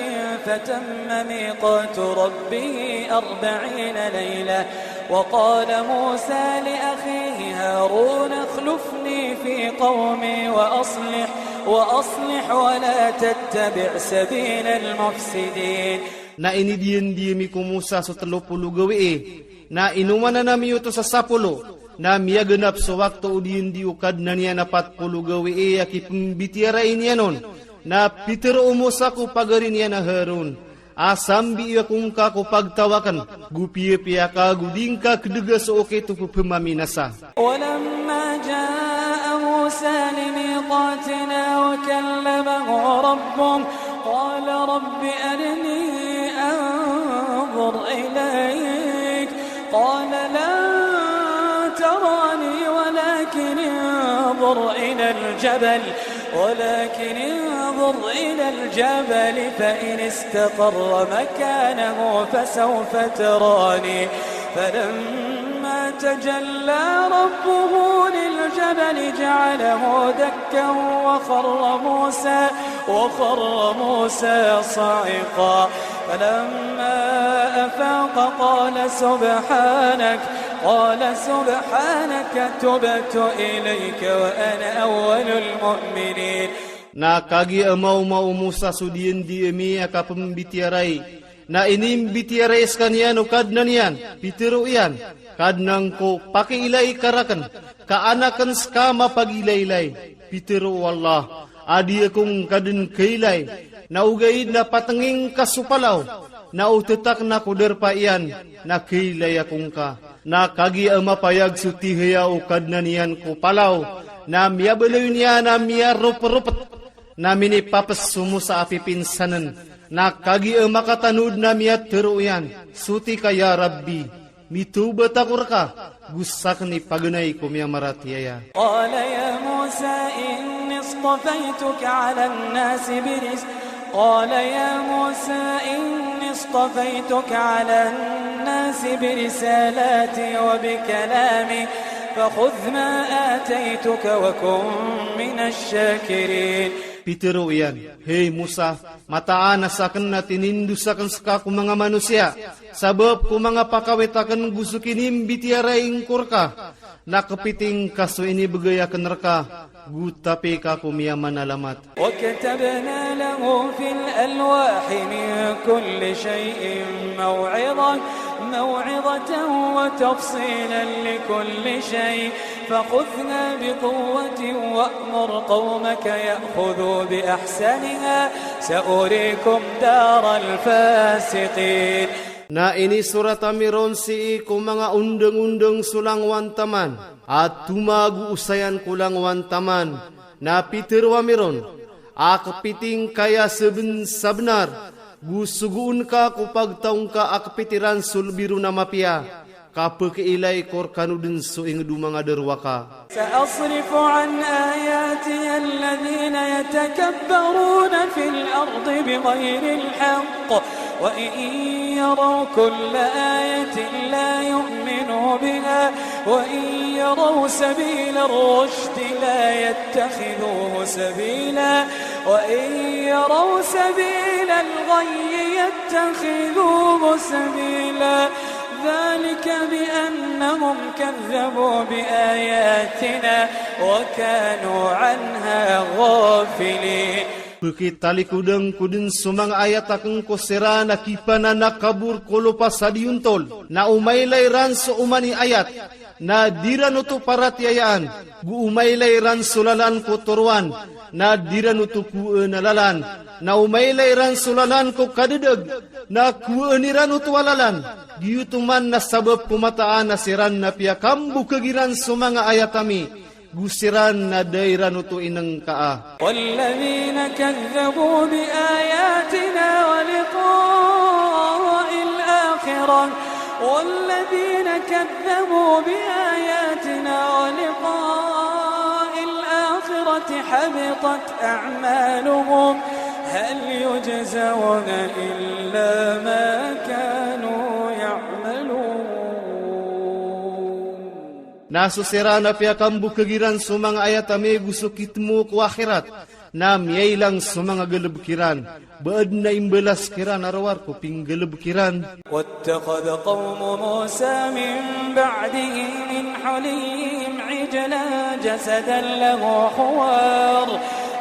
فتم ميقات ربه أربعين ليلة. وقال موسى لأخيه هارون اخلفني في قومي وأصلح، وأصلح ولا تتبع سبيل المفسدين. Na inidiyandi ami ko Musa so tlo polo gawii, na inomanan ami oto sa sapolo, na miyaganap so wakto o diyandi o Kadnan iyan a pat polo gawii a kipmbitiyarai niyan on. Na pitharo o Musa ko pagari niyan a Harun, a sambii ako ngka ko pagtaw akn, go piyapiya ka go di ngka kdga so okit o ppmaminasa. ولما جاء موسى لميقاتنا وكلمه ربه قال رب أرني أنظر إليك قال لن تراني ولكن انظر إلى الجبل، ولكن انظر إلى الجبل فإن استقر مكانه فسوف تراني. فلما تجلى ربه للجبل جعله دكا وخر موسى، وخر موسى صعقا. فلما أفاق قال سبحانك، قال سبحانك تبت إليك وأنا أول المؤمنين. Na kagiya a maoma o Musa so diyandi ami a kapmbitiyarai, na inimbitiyarai skaniyan o Kadnan iyan, pitharo iyan, Kadnan ko, pakiilai ka rakn, ka an akn ska mapagilailai. Pitharo o Allah a di ako ngka dn kailay, na ogaid na patngi ngka so palaw, na o ttak na ko darpa iyan, na kailay ako ngka. Na kagiya a mapayag so tihaya o Kadnan iyan ko palaw, na miyabaloy niyan a miyaropropet, na minipapes so Musa a pipinsanen. Na kagiya a makatanod na miyatharo iyan, soti ka ya Rabbi, mitobat ako rka, go sakn i paganay ko miyamaratiyaya. قال يا موسى إني اصطفيتك على الناس برس-، قال يا موسى إني اصطفيتك على الناس برسالاتي وبكلامي فخذ ما آتيتك وكن من الشاكرين. Pitharo iyan, hey Musa, mataan a sakn na tinindos akn ska ko manga manosiya, sabap ko manga pakawit akn go so kinimbitiyarai ngko rka, na kpiti ngka so inibgay akn rka, go tapi ka ko miyamanalamat. وكتبنا له في الألواح من كل شيء موعظة، موعظة وتفصيلا لكل شيء فخذها بقوة وأمر قومك يأخذوا بأحسنها سأريكم دار الفاسقين. Na inisorat ami ron sii ko manga ondang-ondang so langowan taman, a tomago osayan ko langowan taman, na pitharo ami ron, a kpiti ngka aya sabnsabnar, go sogoon ka ko pagtaw ngka a kpiti ran so lbi ron a mapiya, ka pkiilay ko rkano dn so ingd o manga darowaka. سأصرف عن آياتي الذين يتكبرون في الأرض بغير الحق وإن يروا كل آية لا يؤمنوا بها وإن يروا سبيل الرشد لا يتخذوه سبيلا وإن يروا سبيل الغي يتخذوه سبيلا ذلك بأنهم كذبوا بآياتنا وكانوا عنها غافلين. Pkitalikodan ko dn so manga ayat akn ko siran a kipananakabor ko lopa sa diyontol, na omailay ran so oman i ayat, na di ran oto paratiyayaan, go omailay ran so lalan ko toroan, na di ran oto kowaan a lalan, na omailay ran so lalan ko kadadag, na kowaan iran oto a lalan, giyoto man na sabap ko mataan a siran na piyakambokag iran so manga ayat ami, go siran na da iran oto inngkaa. والذين كذبوا بآياتنا ولقاء الآخرة والذين كذبوا بآياتنا ولقاء الآخرة حبطت أعمالهم هل يجزون إلا ما كانوا يعملون. Na so siran a piyakambokeg iran so manga ayat ami go so kitmo ko akhirat, na miyailang so manga galebek iran, ba aden a imbalas kiran a rowar ko pinggalebek iran. واتخذ قوم موسى من بعده من حليهم عجلا جسدا له خوار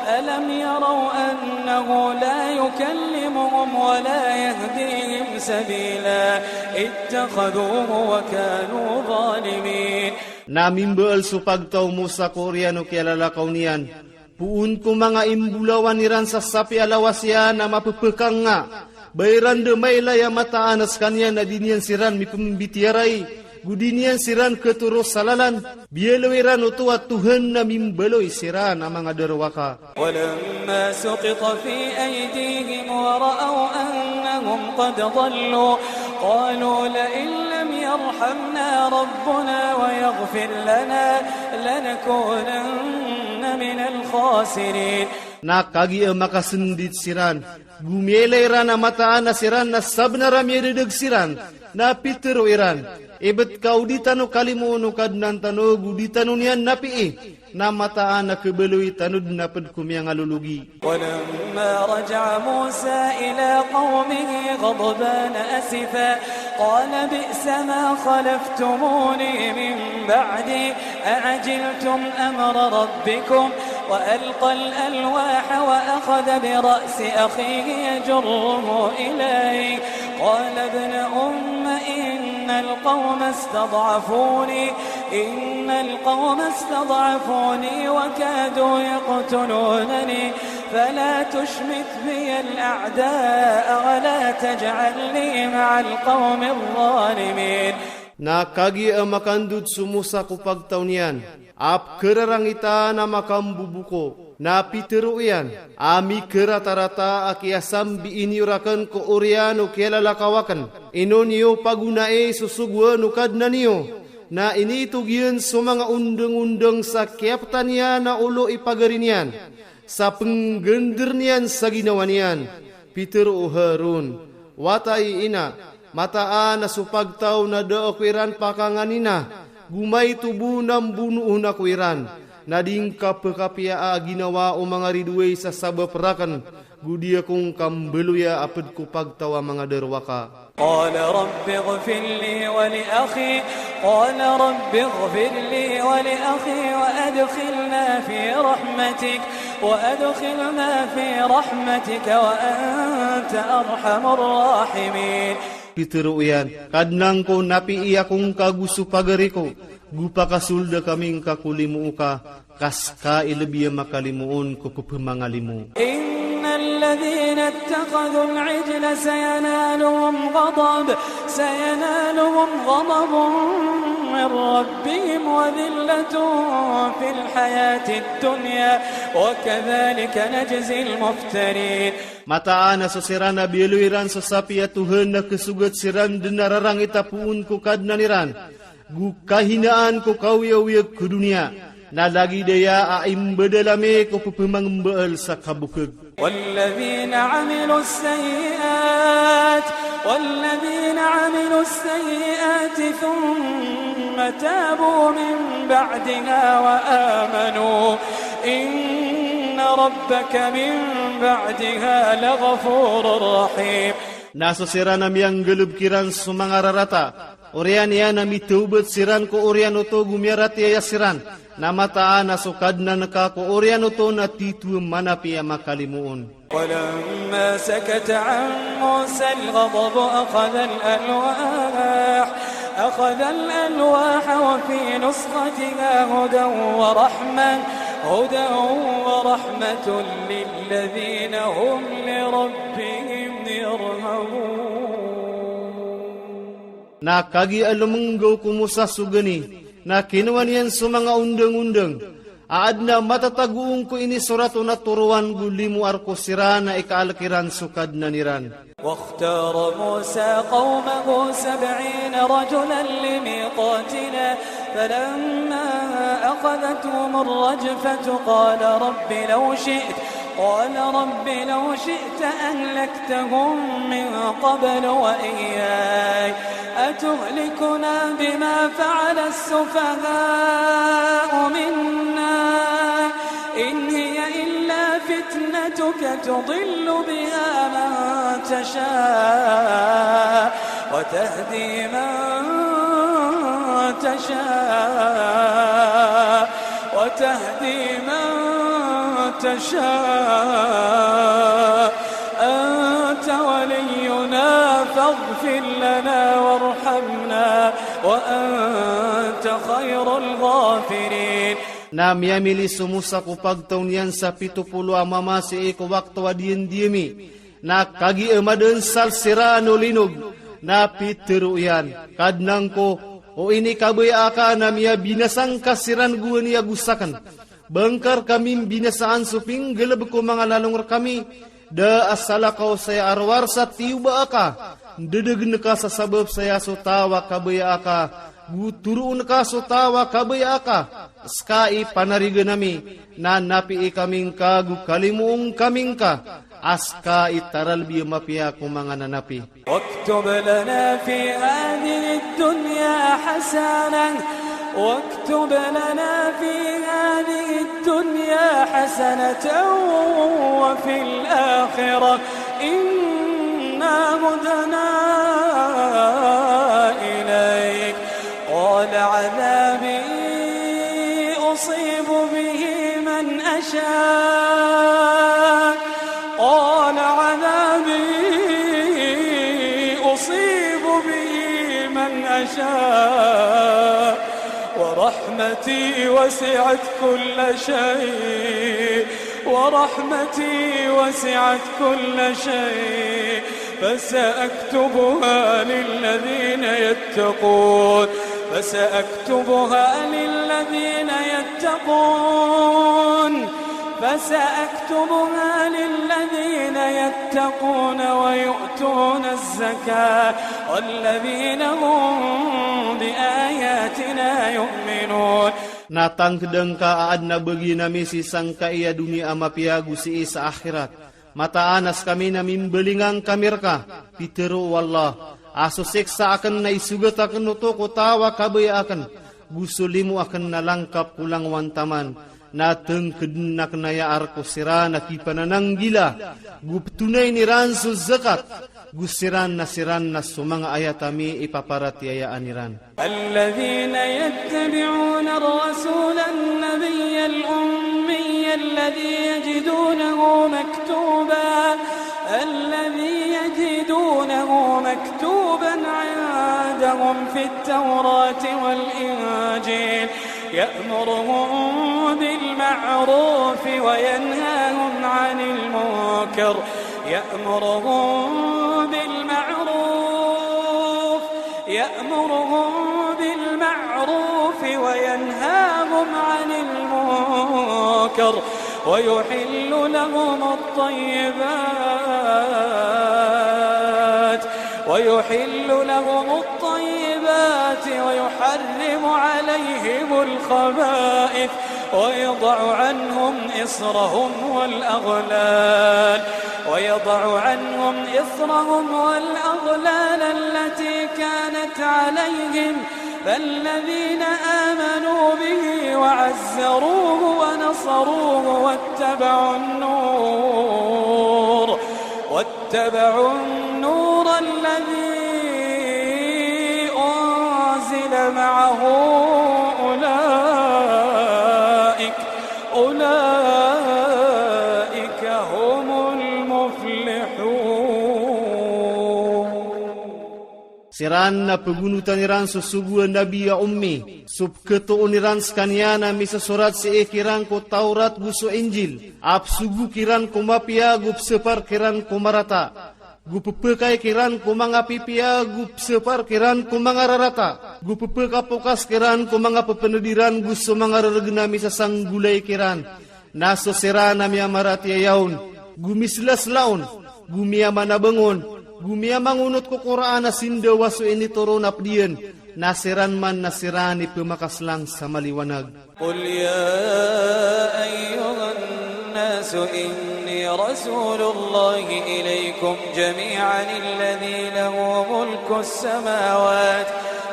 ألم يروا أنه لا يكلمهم ولا يهديهم سبيلا اتخذوه وكانوا ظالمين. Na mimbaal so pagtaw o Musa ko oriyan o kiyalalakaw niyan, poon ko manga imbolawan iran sa sapiya a lawas iyan a mapepekanga, ba iran den mailay a mataan a sekaniyan na di niyan siran mipembitiyarai, go di niyan siran ketoro sa lalan, biyaloy iran oto a Tohan na mimbaloy siran a manga darowaka. ولما سقط في أيديهم ورأوا أنهم قد ضلوا قالوا لئن لم يرحمنا ربنا ويغفر لنا لنكونن من الخاسرين. Na kagiya makasendit siran, go miyailay iran a mataan a siran na sabenar a miyadedeg siran, na pitero iran, ibet ka o di tano kalimoon o Kadnan tano go di tano niyan napii, na mataan a kebaloy tano den a ped ko miyangalologi. ولما رجع موسى إلى قومه غضبان أسفا قال بئس ما خلفتموني من بعدي أعجلتم أمر ربكم وألقى الألواح وأخذ برأس أخيه يجره إليه قال ابن أم إن القوم استضعفوني إن القوم استضعفوني وكادوا يقتلونني فلا تشمت بي الأعداء ولا تجعلني مع القوم الظالمين. Na kagiya makandod so Musa ko pagtaw niyan, a pekerarangitan a makamboboka, na pitero iyan a mikeratarata a kiyasambii niyo raken ko oriyan o kiyalalakaw aken. Ino niyo pagonai so sogoan o Kadnan iyo, na initog iyan so manga ondeng-ondeng sa kiyapetan iyan a olo i pagari niyan, sa penggender niyan sa ginawa niyan. Pitero o Harun, wata i ina, mataan a so pagtaw na da ako iran pakanganina, go maito bo na mbonoon ako iran, na di ngka pekapiya a ginawa o manga ridoay sa sabap raken, go di ako ngka mbaloya a ped ko pagtaw a manga darowaka. قال رب اغفر لي ولأخي قال رب اغفر لي ولأخي وأدخلنا في رحمتك وأدخلنا في رحمتك وأنت أرحم الراحمين. Pitero iyan, Kadnan ko, napii ako ngka go so pagari ko, go pakasolda kami ngka ko limo oka, ka seka i lebi a makalimoon ko pepemangalimo. إن الذين اتخذوا العجل سينالهم غضب سينالهم غضب من ربهم وذلة في الحياة الدنيا وكذلك نجزي المفترين. Mataan a so siran a biyaloy iran so sapiya a Tohan na kesogat siran den a rarangit a poon ko Kadnan iran, go kahinaan ko kaoyagoyag ko doniya, na lagid aya a imbadal ami ko pepemangmbaal sa kabokeg. والذين عملوا السيئات والذين عملوا السيئات ثم تابوا من بعدها وآمنوا إن ربك من بعدها لغفور رحيم. Na so siran a miyanggalebek iran so manga rarata, oriyan iyan a mitawbat siran ko oriyan oto go miyaratiyaya siran, na mataan a so Kadnan ka ko oriyan oto na tito a manapiya a makalimoon. ولما سكت عن موسى الغضب أخذ الألواح أخذ الألواح وفي نسختها هدى ورحمة هدى ورحمة للذين هم لربهم يرهبون. Na kagiya lemenggaw ko Musa so gani, na kinowa niyan so manga ondeng-ondeng a aden a matatago on ko inisorat on a toroan go limo a reko siran a ikaalek iran so Kadnan iran. واختار موسى قومه سبعين رجلا لميقاتنا فلما أخذتهم الرجفة قال رب لو شئت، قال رب لو شئت أهلكتهم من قبل وإياي أتهلكنا بما فعل السفهاء منا إن هي إلا فتنتك تضل بها من تشاء وتهدي من تشاء وتهدي من تشاء أنت ولينا فاغفر لنا وارحمنا وأنت خير الغافرين. Na miyamili so Musa ko pagtaw niyan sa pito polo a mama sii ko wakto a diyandiyami. Na kagiya madn sa siran o linog, na pitharo iyan, Kadnan ko, o inikabaya aka na miyabinasa ngka siran gowani ago sakn. Ba ngka rkami mbinasaan so pinggalbk o manga lalong rkami, da a salakaw saya a rowar sa tiyoba aka, ndadagn ka sa sabap saya so taw a kabaya aka, go toroon ka so taw a kabaya aka, ska i panarigan ami, na napii kami ngka go kalimoon kami ngka, a ska i taralbi a mapiya ko manga nanapi. واكتب لنا في هذه الدنيا حسنة، واكتب لنا في هذه الدنيا حسنة وفي الآخرة إنا هدنا إليك. قال عذابي أصيب به من أشاء، قال عذابي أصيب به من أشاء، ورحمتي وسعت كل شيء، ورحمتي وسعت كل شيء، فسأكتبها للذين يتقون، فسأكتبها للذين يتقون، فسأكتبها للذين يتقون ويؤتون الزكاة والذين هم بآياتنا يؤمنون. Na tangkda ngka a adn a bagian ami sii sangkai a doniya a mapiya go sii sa akhirat. Mataan a skami na mimbalingan kami rka, pitharo o Allah, a so siksa akn na isogat akn oto ko taw a kabaya akn, go so limo akn na langkap ko langowan taman, na tngkdn akn aya a rk o siran a kipanananggila, go ptonayn iran so zakat, go siran na siran na so manga ayat ami i paparatiyayaan iran. الذين يتبعون الرسول النبي الأمي الذي يجدونه مكتوبا، الذي يجدونه مكتوبا عندهم في التوراة والإنجيل، يأمرهم بالمعروف وينهاهم عن المنكر، يأمرهم بالمعروف، يأمرهم بالمعروف وينهاهم عن المنكر، ويحل لهم الطيبات، ويحل لهم الطيبات، ويحرم عليهم الخبائث، ويضع عنهم إصرهم والأغلال، ويضع عنهم إصرهم والأغلال التي كانت عليهم، فالذين آمنوا به وعزروه ونصروه واتبعوا النور، واتبعوا النور الذي أنزل معه أولئك، أولئك هم المفلحون. Siran na pgonotan iran so sogo a nabi a ummi, so pkhatoon iran skaniyan a misosorat sii kiran ko Tawrat go so Injil, a psogo kiran ko mapiya go psapar kiran ko marata, go pphakay kiran ko manga pipiya go psapar kiran ko manga rarata, go pphakapokas kiran ko manga pphnadiran go so manga rargn a misasanggolay kiran. Na so siran a miyamaratiyaya on, go mislasla on, go miyamanabang on, Go miyamangonot ko Qur'an a sindawa so initoron a ped iyan, na siran man na siran i pemakaslang sa maliwanag. قل يا أيها الناس إني رسول الله إليكم جميعا الذي له ملك السماوات،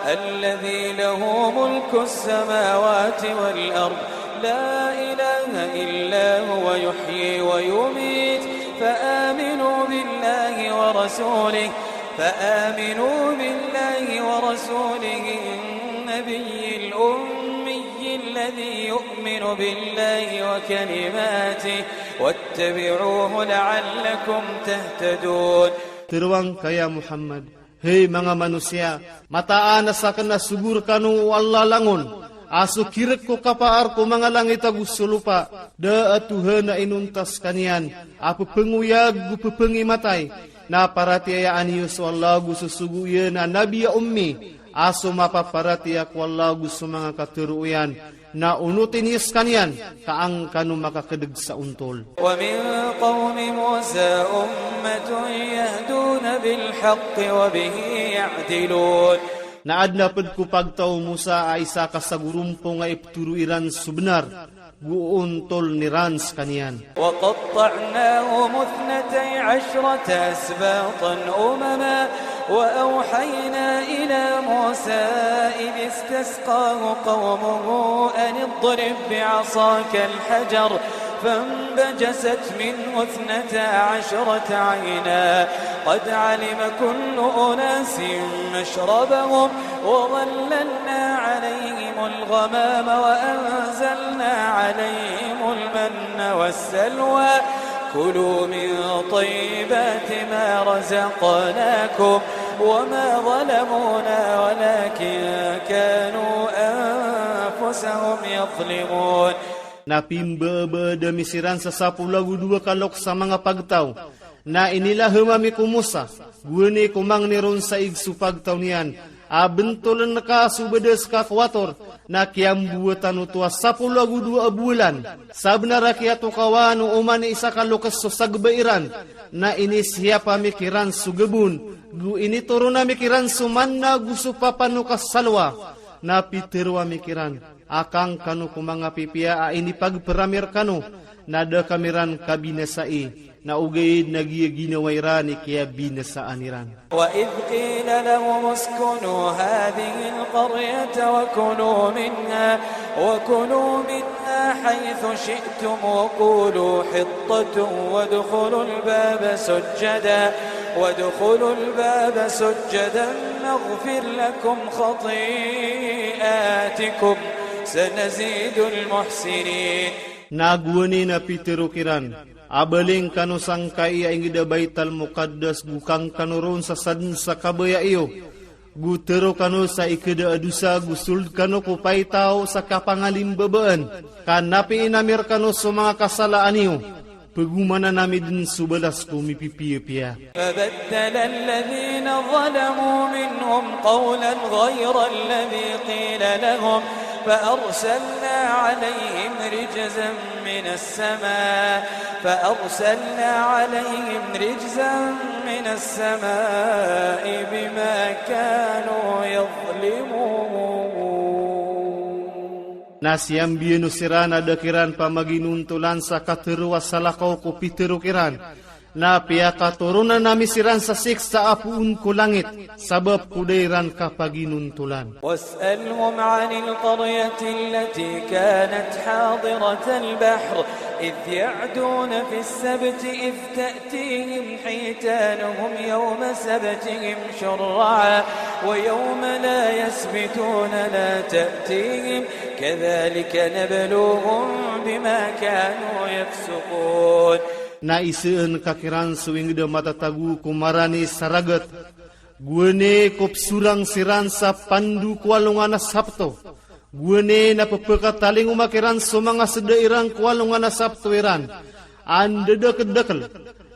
الذي له ملك السماوات والأرض، لا إله إلا هو يحيي ويميت، فآمنوا بالله ورسوله، فآمنوا بالله ورسوله النبي الأمي الذي يؤمن بالله وكلماته واتبعوه لعلكم تهتدون. Tero angka ya Muhammad, hay manga manosiya, mataan a saken a sogo rekano o Allah langon a so kirek ko kapaar ko manga langit ago so lopa, da a Tohan a inonta sekaniyan a pepengoyag go pepengimatay, na paratiyayaan iyo so Allah ago so sogo iyan a nabi a ummi, a so mapaparatiyaya ko Allah ago so manga katero iyan, na onoti niyo sekaniyan, ka an kano makakedeg sa ontol. ومن قوم موسى أمة يهدون بالحق وبه يعدلون. Na aden a ped ko pagtaw o Musa a isa ka sagorompong a ipetoro iran so benar, go ontoln iran sekaniyan. وقطعناهم اثنتي عشرة أسباطا أمما وأوحينا إلى موسى إذ استسقاه قومه أن اضرب بعصاك الحجر فانبجست منه اثنتا عشرة عينا قد علم كل أناس مشربهم وظللنا عليهم الغمام وأنزلنا عليهم المن والسلوى كلوا من طيبات ما رزقناكم وما ظلمونا ولكن كانوا أنفسهم يظلمون. Na pimbeebed ami siran sa sapolo ago dowa ka loks a manga pagtaw. Na inilahem ami ko Musa, gowani ko mangni ron sa ig so pagtaw niyan, a bentolen ka so bedes ka ko wator, na kiyambowetan oto a sapolo ago dowa a bolan. Sabenar a kiyatokawan o oman i isa ka loks so sagba iran, na inisiyap ami kiran so gebon, go initoron ami kiran so manna go so papanog a salwa, na pitero ami kiran. A kan kano ko manga pipiya a inipagperami rekano, na da kami ran kabinasai, na ogaid na giya ginawa iran i kiyabinasaan iran. وإذ قيل لهم اسكنوا هذه القرية وكلوا منها، وكلوا منها حيث شئتم وقولوا حطة وادخلوا الباب سجدا، وادخلوا الباب سجدا نغفر لكم خطيئاتكم سنزيد المحسنين. Na gowani na pitero kiran a baling kano sangkai a inged a Baital Muqaddas go kan kano ron sa saden sa kabaya iyo. Go tero kano sa ikeda a dosa go sold kano ko paitaw sa kapangalimbabaan. Ka na piinamir kano so manga kasalaan iyo. Pegomanan ami den so balas ko mipipiyapiya. فبدل الذين ظلموا منهم قولا غير الذي قيل لهم فأرسلنا عليهم رجزا من السماء، فأرسلنا عليهم رجزا من السماء بما كانوا يظلمون. Na siyambiyan o siran a da kiran pamaginontolan sa katero a salakaw ko pitero kiran. Na piyakatoronan ami siran sa siksa a poon ko langit, sabap ko da iran kapaginontolan. واسألهم عن القرية التي كانت حاضرة البحر إذ يعدون في السبت إذ تأتيهم حيتانهم يوم سبتهم شرعا ويوم لا يسبتون لا تأتيهم كذلك نبلوهم بما كانوا يفسقون. Na iseen ka kiran so inged a matatago ko marani sa ragat. Gowani ko pesorang siran sa pando ko alongan a Sabto. Gowani na pepekatalingoma kiran so manga seda iran ko alongan a Sabto iran. Anda dakedakel.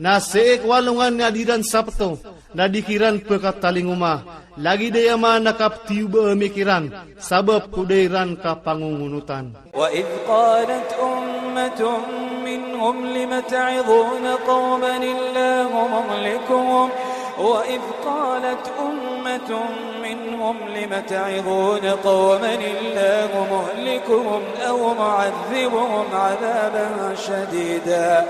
Na sii ko alongan a di ran Sabto. Na di kiran pekatalingoma. Lagid aya man a kapetiyoba ami kiran. Sabap ko da iran kapangongonotan. وإذ قالت أمة منهم لم تعظون قوما الله مهلكهم وإذ قالت أمة منهم لم تعظون قوما الله مهلكهم أو معذبهم عذابا شديدا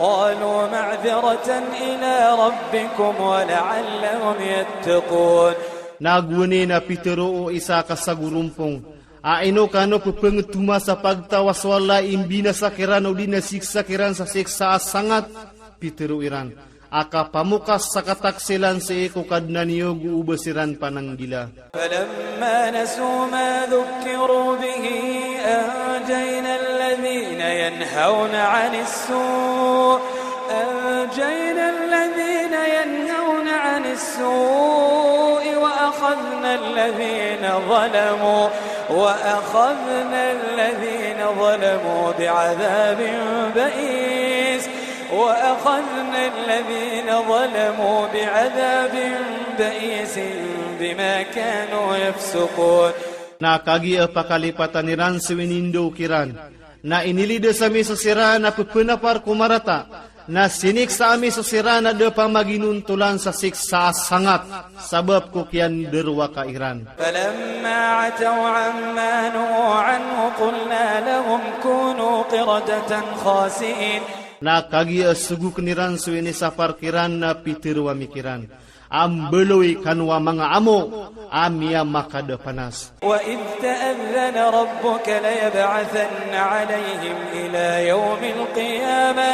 قالوا معذرة إلى ربكم ولعلهم يتقون. Na gowani na pitharo o isa a kasagorompong a ino kano pphangtoma sa pagtawa so Allah a imbinasa kiran odi na siksa kiran sa siksa a sangat? Pitharo iran a kapamokas sa kataksilan sii ko Kadnan iyo go o ba siran pananggila. فلما نسوا ما ذكروا به أنجينا الذين ينهون عن السوء أنجينا الذين ينهون عن السوء وأخذنا الذين ظلموا وأخذنا الذين ظلموا بعذاب بئيس وأخذنا الذين ظلموا بعذاب بئيس بما كانوا يفسقون. Na kagiya pakalipatan iran so inindaw kiran, na inilidas ami so siran a pphanapaar ko marata, na siniksa ami so siran a da pamaginontolan sa siksa a sangat, sabap ko kiyandarowaka iran. فلما عتوا عما نهوا عنه قلنا لهم كونوا قردة خاسئين. Na kagiya sogokn iran so inisapar kiran na pitharo ami kiran a mbaloy kano a manga amo a miyamakadapanas. وإذ تأذن ربك ليبعثن عليهم إلى يوم القيامة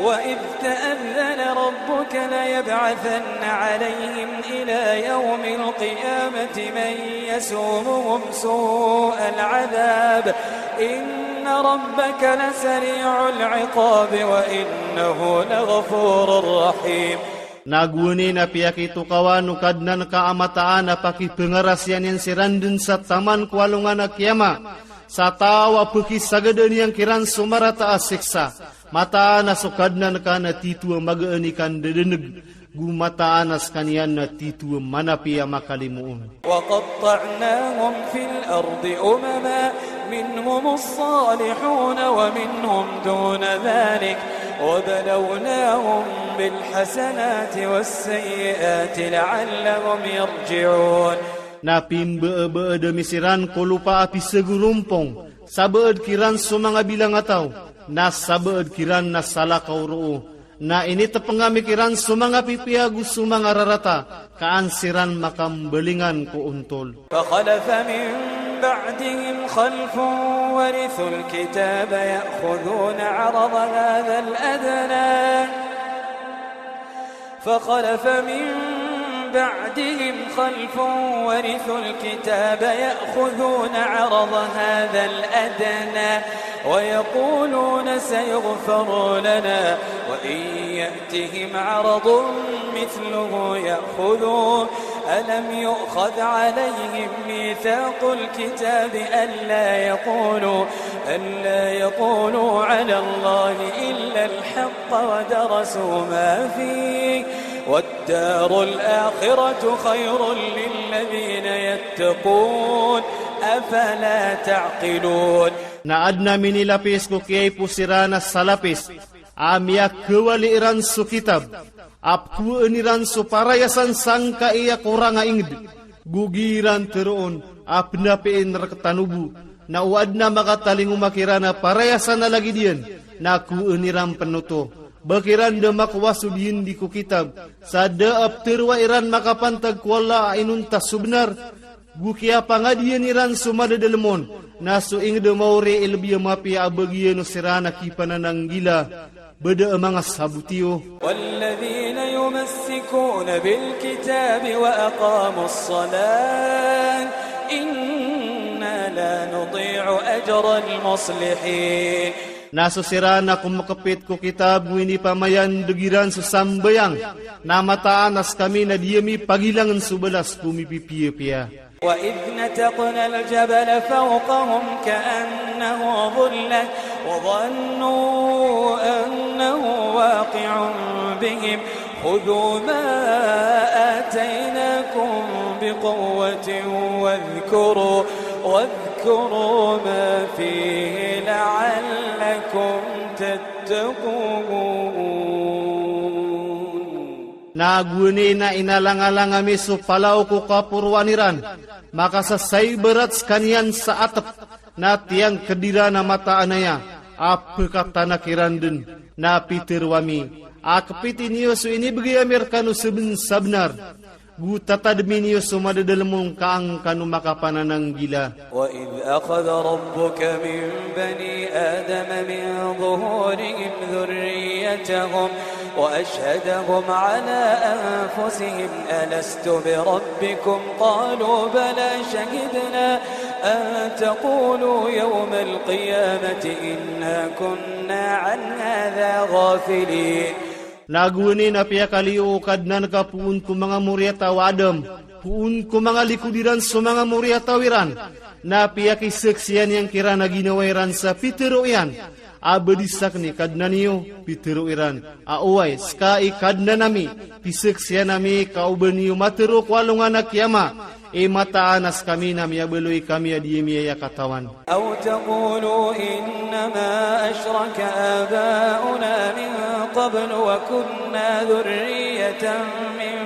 وإذ تأذن ربك ليبعثن عليهم إلى يوم القيامة من يسومهم سوء العذاب إن ربك لسريع العقاب وإنه لغفور رحيم. Na gowani na piyakitokawan o Kadnan ka a mataan a pakipangarasiya niyan siran dn sa taman ko alongan a kiyama, sa taw a pkisagadan iyan kiran so marata a siksa. Mataan a so Kadnan ka na tito a magaan i kandadaneg, go mataan a skaniyan na tito a manapi a makalimoon. وقطعناهم في الأرض أمما منهم الصالحون ومنهم دون ذلك وبلوناهم بالحسنات والسيئات لعلهم يرجعون. Na pimbaabaan ami siran ko lopa a pisagorompong, sabaad kiran so manga bilang a taw, na sabaad kiran na salakaw roo. Na initpng ami kiran so manga pipiya go so manga rarata, ka an siran makambalingan ko ontol. فخلف من بعدهم خلف ورثوا الكتاب يأخذون عرض هذا الأدنى فخلف من بعدهم خلف ورثوا الكتاب يأخذون عرض هذا الأدنى ويقولون سيغفر لنا وإن يأتهم عرض مثله يأخذوه ألم يؤخذ عليهم ميثاق الكتاب ألا يقولوا ألا يقولوا على الله إلا الحق ودرسوا ما فيه والدار الآخرة خير للذين يتقون أفلا تعقلون. Na adn a minilapis ko kiyaipos iran a salapis a miyakawali iran so kitab, a pkowaan iran so parayasan sangkai a korang a ingd, go giiran tharoon a pnapiin rktano bo, na o adn a makatalingoma kiran a parayasan a lagid iyan, na kowaan iran pn oto. Ba kiran da makowa so diyandi ko kitab, sa da a ptharoa iran makapantag ko Allah a inonta so bnar, go kiyapangadiyan iran so madadalm on, na so ingd a maori i lbi a mapiya a bagiyan o siran a kipanananggila, ba da a manga sabot iyo. والذين يمسكون بالكتاب وأقاموا الصلاة إنا لا نضيع أجر المصلحين. Na so siran a komkpit ko kitab go inipamayandg iran so sambayang, na mataan a skami na di ami pagilangn so balas ko mipipiyapiya. وإذ نتقنا الجبل فوقهم كأنه ظلة وظنوا أنه واقع بهم خذوا ما آتيناكم بقوة واذكروا، واذكروا ما فيه لعلكم تتقون. Na gowani na inalangalang ami so palaw ko kaporowaan iran, makasasaibarat skaniyan sa atep, na tiyangked iran a mataan aya a pekatanak iran den. Na pitero ami a kepiti niyo so inibegay ami rekano saben sa benar, go tatademi niyo so madadalemon ka an kano makapanananggila. وإذ أخذ ربك من بني آدم من ظهورهم ذريتهم وأشهدهم على أنفسهم ألست بربكم قالوا بلى شهدنا أن تقولوا يوم القيامة إنا كنا عن هذا غافلين. Na gowani na piyakaliyo o Kadnan ka poon ko manga moriyataw a Adam, poon ko manga likod iran so manga moriyataw iran, na piyakisaksian iyan kiran a ginawa iran sa pitero iyan a bedisak ni Kadnan iyo, pitero iran a oway, ska i Kadnan ami, pisaksian ami ka o ba niyo matero ko alongan a kiyama, i mataan a skami na miyabaloy kami a di ami aya katawan. أو تقولوا إنما أشرك آباؤنا من قبل وكنا ذرية من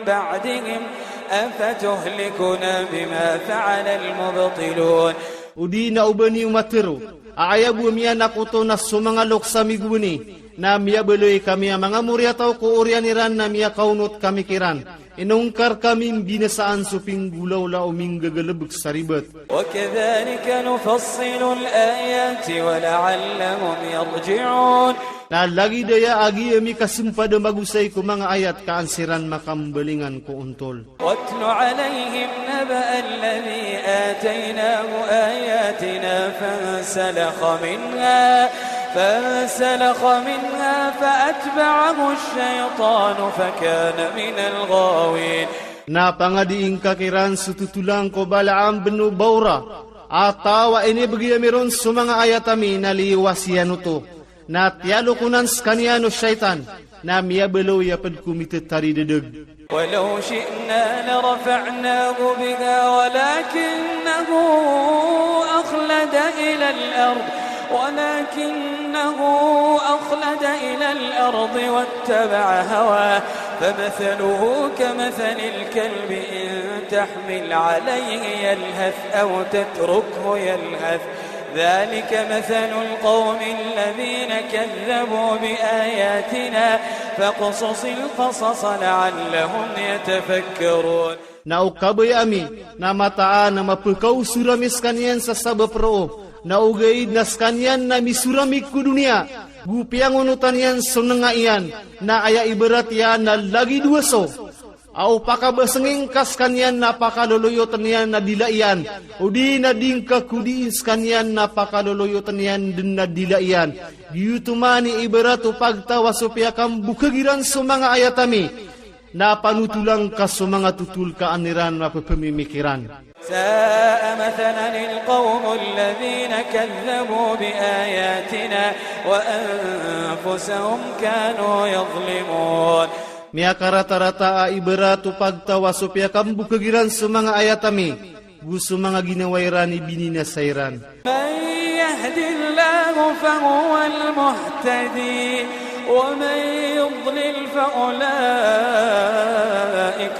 بعدهم أفتهلكنا بما فعل المبطلون. O di na o ba niyo matero a aya bo a miyanakoto na so manga loks ami gowani, na miyabaloy kami a manga moriyataw ko oriyan iran na miyakaonot kami kiran. Inongkar kami mbinasaan so pinggolawla o minggagalebek sa ribat. وكذلك نفصل الآيات ولعلهم يرجعون. Na lagid aya a giya ami kasempada magosay ko manga ayat ka an siran makambalingan ko ontol. واتل عليهم نبأ الذي آتيناه آياتنا فانسلخ منها، فانسلخ منها فأتبعه الشيطان فكان من الغاوين. Na pangadiin ka kiran so totolan ko Balaam bin Baora, a taw a inibegay ami ron so manga ayat ami na liwasi iyan oto. Na tiyalokonan skaniyan o shaytan, na miyabaloy a ped ko mitataridedeg. ولو شئنا لرفعناه بها ولكنه أخلد إلى الأرض، ولكنه أخلد إلى الأرض واتبع هواه، فمثله كمثل الكلب إن تحمل عليه يلهث أو تتركه يلهث، ذلك مثل القوم الذين كذبوا بآياتنا فاقصص القصص لعلهم يتفكرون. Na o kabaya ami na mataan a mapekaosor ami skaniyan sa sabap roo, na ogaid na skaniyan na misoramig ko doniya, go piyangonotan iyan so nenga iyan, na aya ibarat iyan na lagid o aso. A o pakabasengin ka skaniyan na pakaloloyoten iyan na dila iyan, odi na di ngka kodiin skaniyan na pakaloloyoten iyan den na dila iyan. Giyoto man i ibarat o pagtaw a so piyakambokeg iran so manga ayat ami, na panotolan ka so manga totol ka an iran mapepemimikiran. ساء مثلا القوم الذين كذبوا بآياتنا وأنفسهم كانوا يظلمون. Miyakaratarata a ibarat o pagtaw a so piyakambokeg iran so manga ayat ami, go so manga ginawa iran i bininasa iran. من يهد الله فهو المهتدي ومن يضلل فأولئك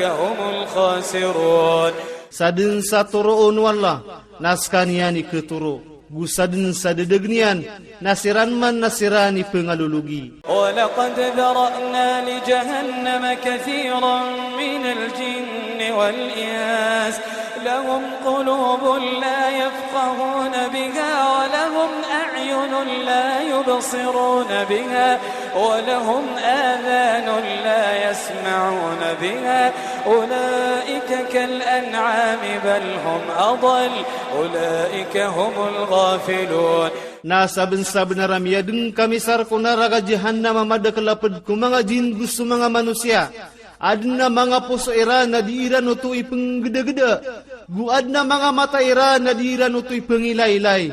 هم الخاسرون. Sa den sa toroon o Allah, na skaniyan i ketoro. Go sa den sa dedeg niyan, na siran man na siran i pengalologi. ولقد ذرأنا لجهنم كثيرا من الجن والإنس لهم قلوب لا يفقهون بها ولهم أعين لا يبصرون بها ولهم آذان لا يسمعون بها أولئك كالأنعام بل هم أضل أولئك هم الغافلون. Na sabensabenar a miyadeng ka misar ko naraka Jahannam a madakel a ped ko manga jin go so manga manosiya. Aden a manga poso iran a di iran oto ipenggedageda. Go aden a manga mata iran a di iran oto ipengilailay.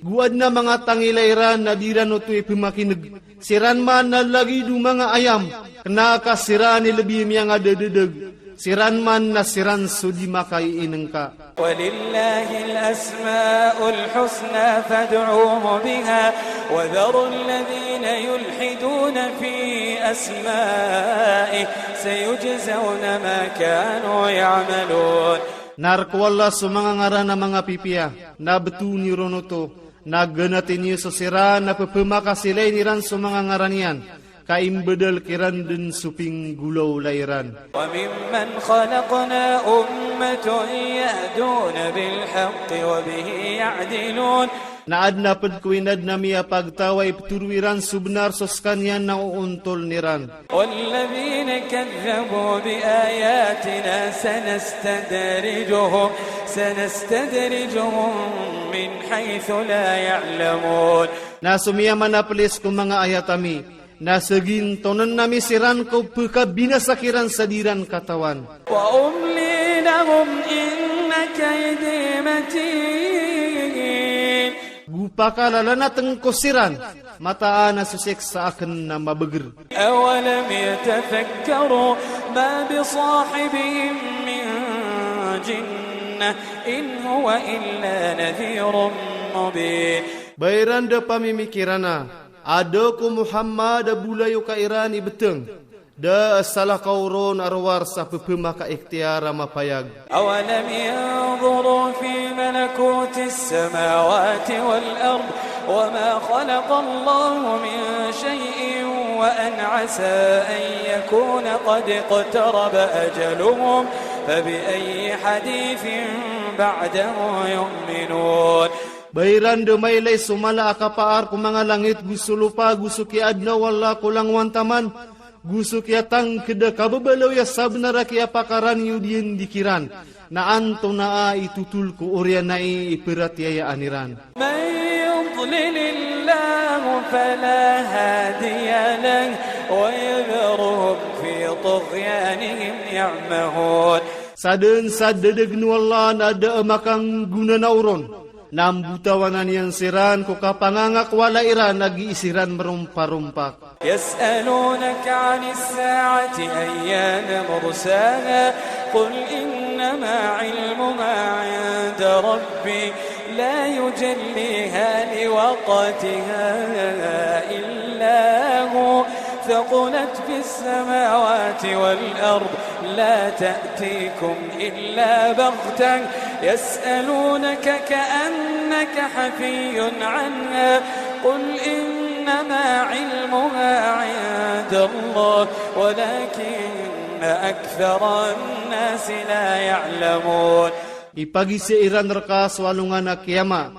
Go aden a manga tangila iran a di iran oto ipemakineg. Siran man na lagid o manga ayam, kena ka siran i lebi miyangadededeg. Siran man na siran so di makaiinengka. ولله الأسماء الحسنى فادعوه بها وذروا الذين يلحدون في أسمائه سيجزون ما كانوا يعملون. Na rk o Allah so manga ngaran a manga pipiya, na bto niyo ron oto, na ganati niyo so siran a pepemakasilay iran so manga ngaran iyan, ka imbedal kiran den so pinggolawla iran. وممن خلقنا أمة يهدون بالحق وبه يعدلون. Na aden a ped ko inadn ami a pagtaw a ipetoro iran so benar so sekaniyan na oontoln iran. والذين كذبوا بآياتنا سنستدرجهم، سنستدرجهم من حيث لا يعلمون. Na so miyamanaplis ko manga ayat ami, na segintonen ami siran ko pekabinasa kiran sa di iran katawan. وأملي لهم إن كيدي متين. Go pakalalanatn ko siran, mataan a so siksa aken na mabeger. أولم يتفكروا ما بصاحبهم من جنة إن هو إلا نذير مبين. Ba iran da pamimikiran a, a da ko Muhammad a bolayoka iran i beteng, da a salakaw ron a rowar sa pepemakaikhtiyar a mapayag. أولم ينظروا في ملكوت السماوات والأرض وما خلق الله من شيء وأن عسى أن يكون قد اقترب أجلهم فبأي حديث بعده يؤمنون. Ba iran da mailay so mala a kapaar ko manga langit go so lopa go so kiyaadna o Allah ko langowan taman, go so kiyatangked a kababaloy a sabenar a kiyapakarani o diyan di kiran, na antonaa i totol ko oriyan ai i peratiyayaan iran. من يضلل الله فلا هادي له ويذرهم في طغيانهم يعمهون. Sa den sa dedegen o Allah na da a makanggonanaw ron, na mbotawanan iyan siran ko kapangangakowala iran a gii siran meromparompak. يسألونك عن الساعة أيان مرساها قل إنما علمها عند ربي لا يجليها لوقتها إلا هو ثقلت في السماوات والأرض لا تأتيكم إلا بغتة يسألونك كأنك حفي عنها قل إنما علمها عند الله ولكن أكثر الناس لا يعلمون. Ipagizai ran reka so alongan a kiyama,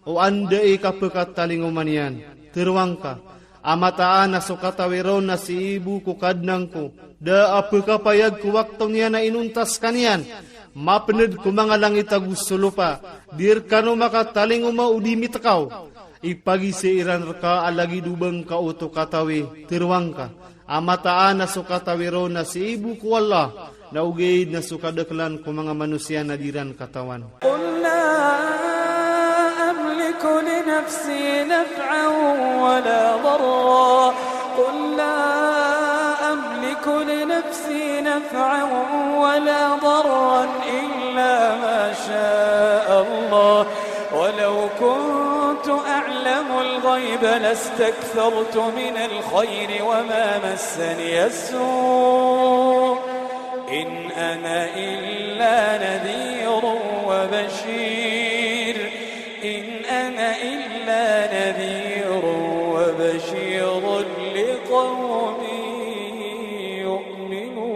o anda i kapekatalingoma niyan. Teroang ka, a mataan a so katawi ron na sii bo ko Kadnan ko, da a pekapayag ko wakto niyan a inonta sekaniyan, mapened ko manga langit ago so lopa, di rekano makatalingoma o di mitekaw. Ipagizai ran reka a lagid o ba ngka oto katawi, teroang ka, a mataan a so katawi ron na sii bo ko Allah, na ogaid na so kadakelan ko manga manosiya na di ran katawan. قل لا أملك لنفسي نفعا ولا ضرا. قل لا أملك لنفسي نفعا ولا ضرا إلا ما شاء الله. ولو كنت أعلم الغيب لاستكثرت من الخير وما مسني السوء. إن أنا إلا نذير وبشير. إن أنا إلا نذير وبشير لقوم يؤمنون.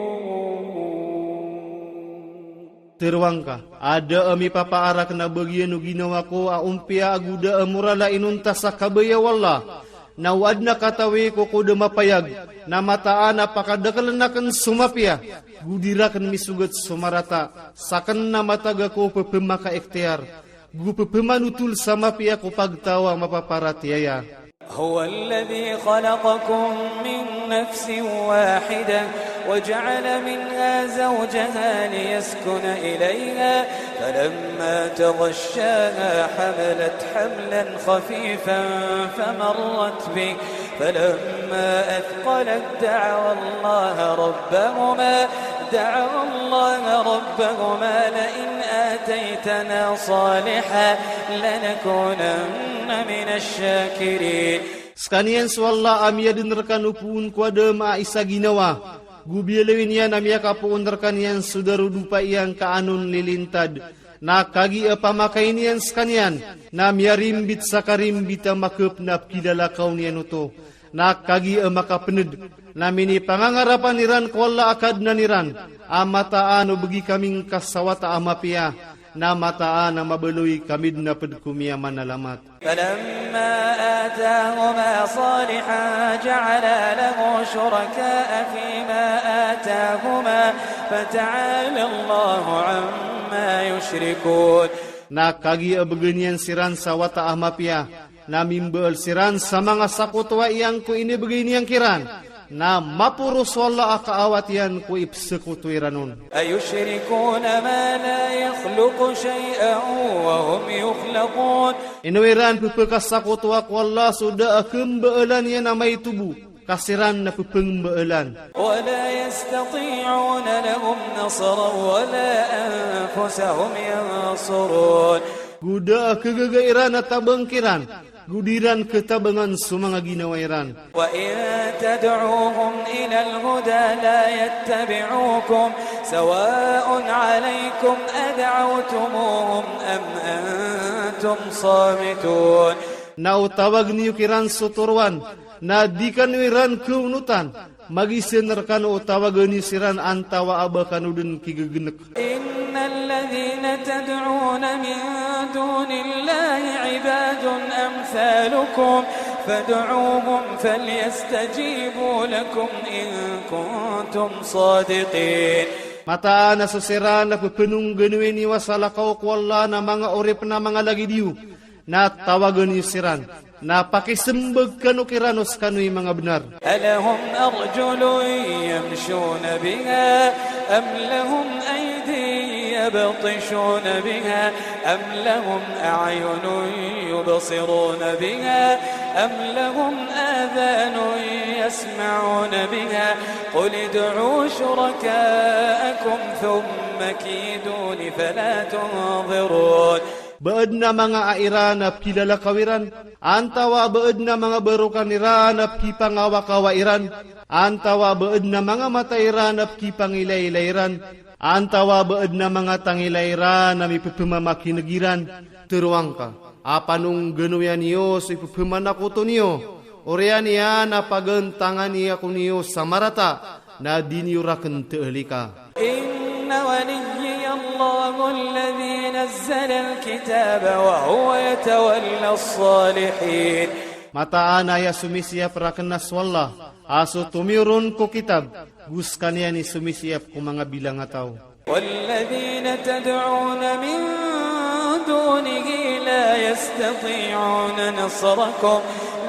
Teroang ka, a da a mipapaarak na bagian o ginawa ko a ompiya ago da a moral a inonta sa kabaya o Allah. Na o aden a katawi ko ko da mapayag, na mataan a pakadakelen aken so mapiya, go di raken misogat so marata, saken na matag ako pepemakaikhtiyar, go pepemanotol sa mapiya ko pagtaw a mapaparatiyaya. هو الذي خلقكم من نفس واحدة وجعل منها زوجها ليسكن إليها فلما تغشاها حملت حملا خفيفا فمرت به فلما أثقلت دعوا الله ربهما دعوا الله ربهما لئن آتيتنا صالحا لنكونن من الشاكرين. Skaniyan so Allah a miyadn rkano poon ko adn a isa ginawa, go biyaloy niyan a miyakapoon rkaniyan so darodopa iyan ka an on lilintad. Na kagiya pamakayn iyan skaniyan, na miyarimbit sa karimbit a makp na pkilalakaw niyan oto. Na kagiya makapnd, na minipangangarapan iran ko Allah a Kadnan iran, a mataan o bgi kami ngka sa wata a mapiya, na mataan a mabaloy kami dn a pd ko miyamanalamat. فلما آتاهما صالحا جعلا له شركاء فيما آتاهما فتعالى الله عما يشركون. Na kagiya bgan iyan siran sa wata a mapiya, na mimbaal siran sa manga sakotowa iyan ko inibgay niyan kiran, na maporos o Allah a kaawat iyan ko ipsakoto iran on. أيشركون ما لا يخلق شيئا وهم يخلقون. Ino iran pphakasakotowa ko Allah so da a kmbaalan iyan a maitobo, ka siran na pphangmbaalan. ولا يستطيعون لهم نصرا ولا أنفسهم ينصرون. Go da a khagaga iran a tabang kiran, go di iran khatabangan so manga ginawa iran. وإن تدعوهم إلى الهدى لا يتبعوكم سواء عليكم أدعوتموهم أم أنتم صامتون. Na o tawagn iyo kiran so toroan, na di kano iran khaonotan, magiza rkano o tawagn iyo siran antaa a ba kano dn khigagnk. إن الذين تدعون من دون الله عباد أمثالكم فادعوهم فليستجيبوا لكم إن كنتم صادقين. Mataan a so siran a pphanongganowi niyo a salakaw ko Allah na manga oripn a manga lagid iyo, na tawagn iyo siran, na pakismbag kano kiran o skano i manga bnar. ألهم أرجل يمشون بها أم لهم أيدي يبطشون بها أم لهم أعين يبصرون بها أم لهم آذان يسمعون بها قل ادعوا شركاءكم ثم كيدون فلا تنظرون. Ba adn a manga a iran a pkhilalakaw iran, antawa ba adn a manga barokan iran a pkhipangawakawa iran, antawa ba adn a manga mata iran a pkhipangilaylay iran, antawa ba adn a manga tangila iran a mipphamakin'g iran. Tharoang ka a panongganowian iyo so ipphamakoto niyo, oriyan iyan a pagantangan iyan ko niyo sa marata, na di niyo rakn thalika. إن وليي الله الذي نزل الكتاب وهو يتولى الصالحين. Mataan a aya somisiyap rakn na so Allah, a so tomiyoron ko kitab, go skaniyan i somisiyap ko manga bilangataw. والذين تدعون من دونه لا يستطيعون نصركم،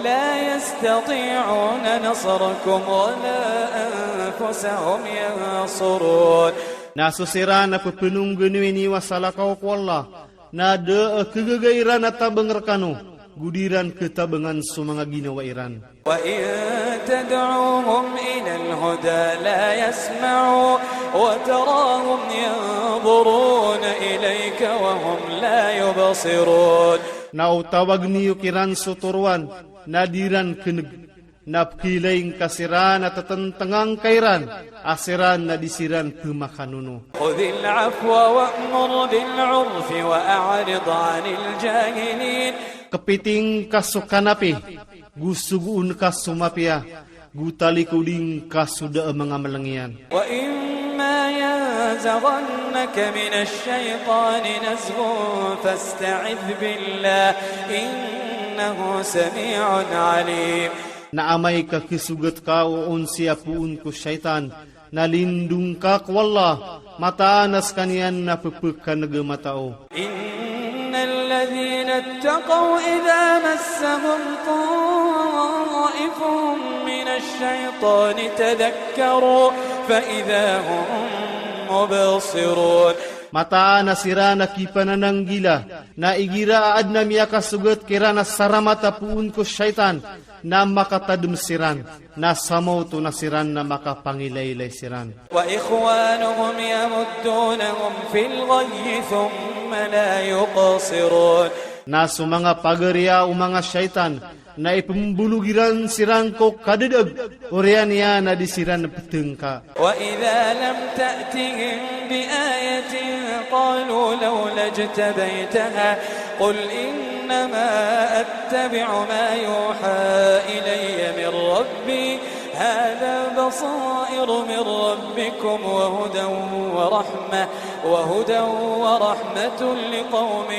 لا يستطيعون نصركم ولا أنفسهم ينصرون. Na so siran a pphanongganowi niyo a salakaw ko Allah, na da a khagaga iran a tabang rkano, go di iran khatabangan so manga ginawa iran. وإن تدعوهم إلى الهدى لا يسمعوا وتراهم ينظرون إليك وهم لا يبصرون. Na o tawagn iyo kiran so toroan, na di iran khn'g, na pkhailay ngka siran a ttntnga ngka iran, a siran na di siran pmakanono. خذ العفو وأمر بالعرف وأعرض عن الجاهلين. Kpiti ngka so kanapi, go sogoon ka so mapiya, go talikodi ngka so da a manga mlng iyan. وإما ينزغنك من الشيطان نزغ فاستعذ بالله إنه سميع عليم. Na amay ka khasogat ka o onsiya poon ko shaytan, na lindong ka ko Allah, mataan a skaniyan na pphakan'g a matao. إن الذين اتقوا إذا مسهم طائف من الشيطان تذكروا فإذا هم مبصرون. Mataan a siran a kipanananggila, na igira a adn a miyakasogat kiran a saramat a poon ko shaytan, na makatadm siran, na samawto na siran na makapangilaylay siran. وإخوانهم يمدونهم في الغي ثم لا يقصرون. Na so manga pagari o manga shaytan, na ipmbolog iran siran ko kadadadag, oriyan iyan a di siran ptngka. وإذا لم تأتهم بآية قالوا لولا اجتبيتها قل إنما أتبع ما يوحى إلي من ربي هذا بصائر من ربكم وهدى ورحمة، وهدى ورحمة لقوم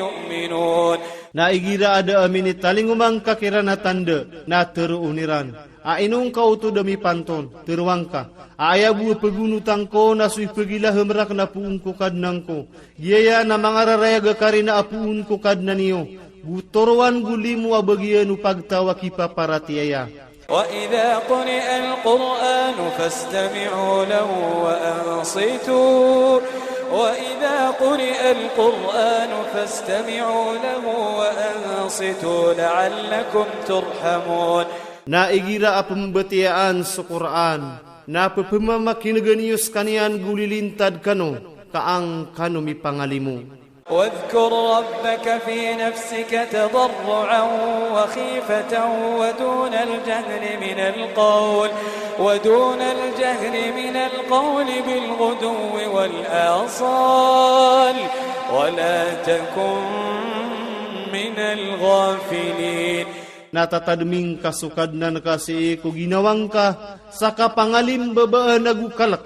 يؤمنون. Na igira a da a minitalingoma ngka kiran a tanda, na tharoon iran a ino ngka oto da mipanton, tharoa ngka a aya bo a pagonotang ko na so ipagilaham rakn a poon ko Kadnan ko, giyaya na mangararayag a karina a poon ko Kadnan iyo, go toroan go limo a bagian o pagtaw a kipaparatiyaya. وإذا قرئ القرآن فاستمعوا له وأنصتوا، وإذا قرئ القرآن فاستمعوا له وأنصتوا لعلكم ترحمون. Na igira a pmbatiyaan so Qur'an, na pphamakin'gan iyo skaniyan go lilintad kano, ka an kano mipangalimo. واذكر ربك في نفسك تضرعا وخيفة ودون الجهر من القول، ودون الجهر من القول بالغدو والآصال ولا تكن من الغافلين. Na tatadmi ngka so Kadnan ka sii ko ginawa ngka sa kapangalimbabaan ago kalk,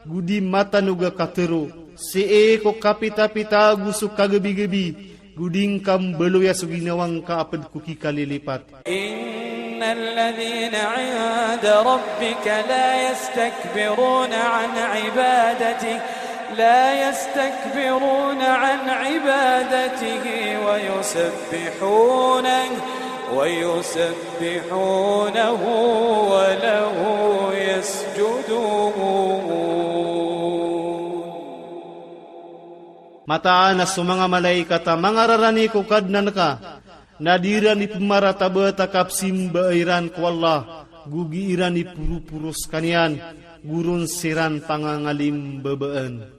go di matanog a katharo, sii ko kapitapita ago so kagabigabi, go di ngka mbaloya so ginawa ngka a pd ko kikalilipat. إن الذين عند ربك لا يستكبرون عن عبادته، لا يستكبرون عن عبادته ويسبحونه، ويسبحونه وله يسجدون. Mataan a so manga malaikat a mangararani ko Kadnan ka, na di iran ipmaratabat a kapsimba iran ko Allah, go gii iran iporoporos kaniyan, go ron siran pangangalimbabaan.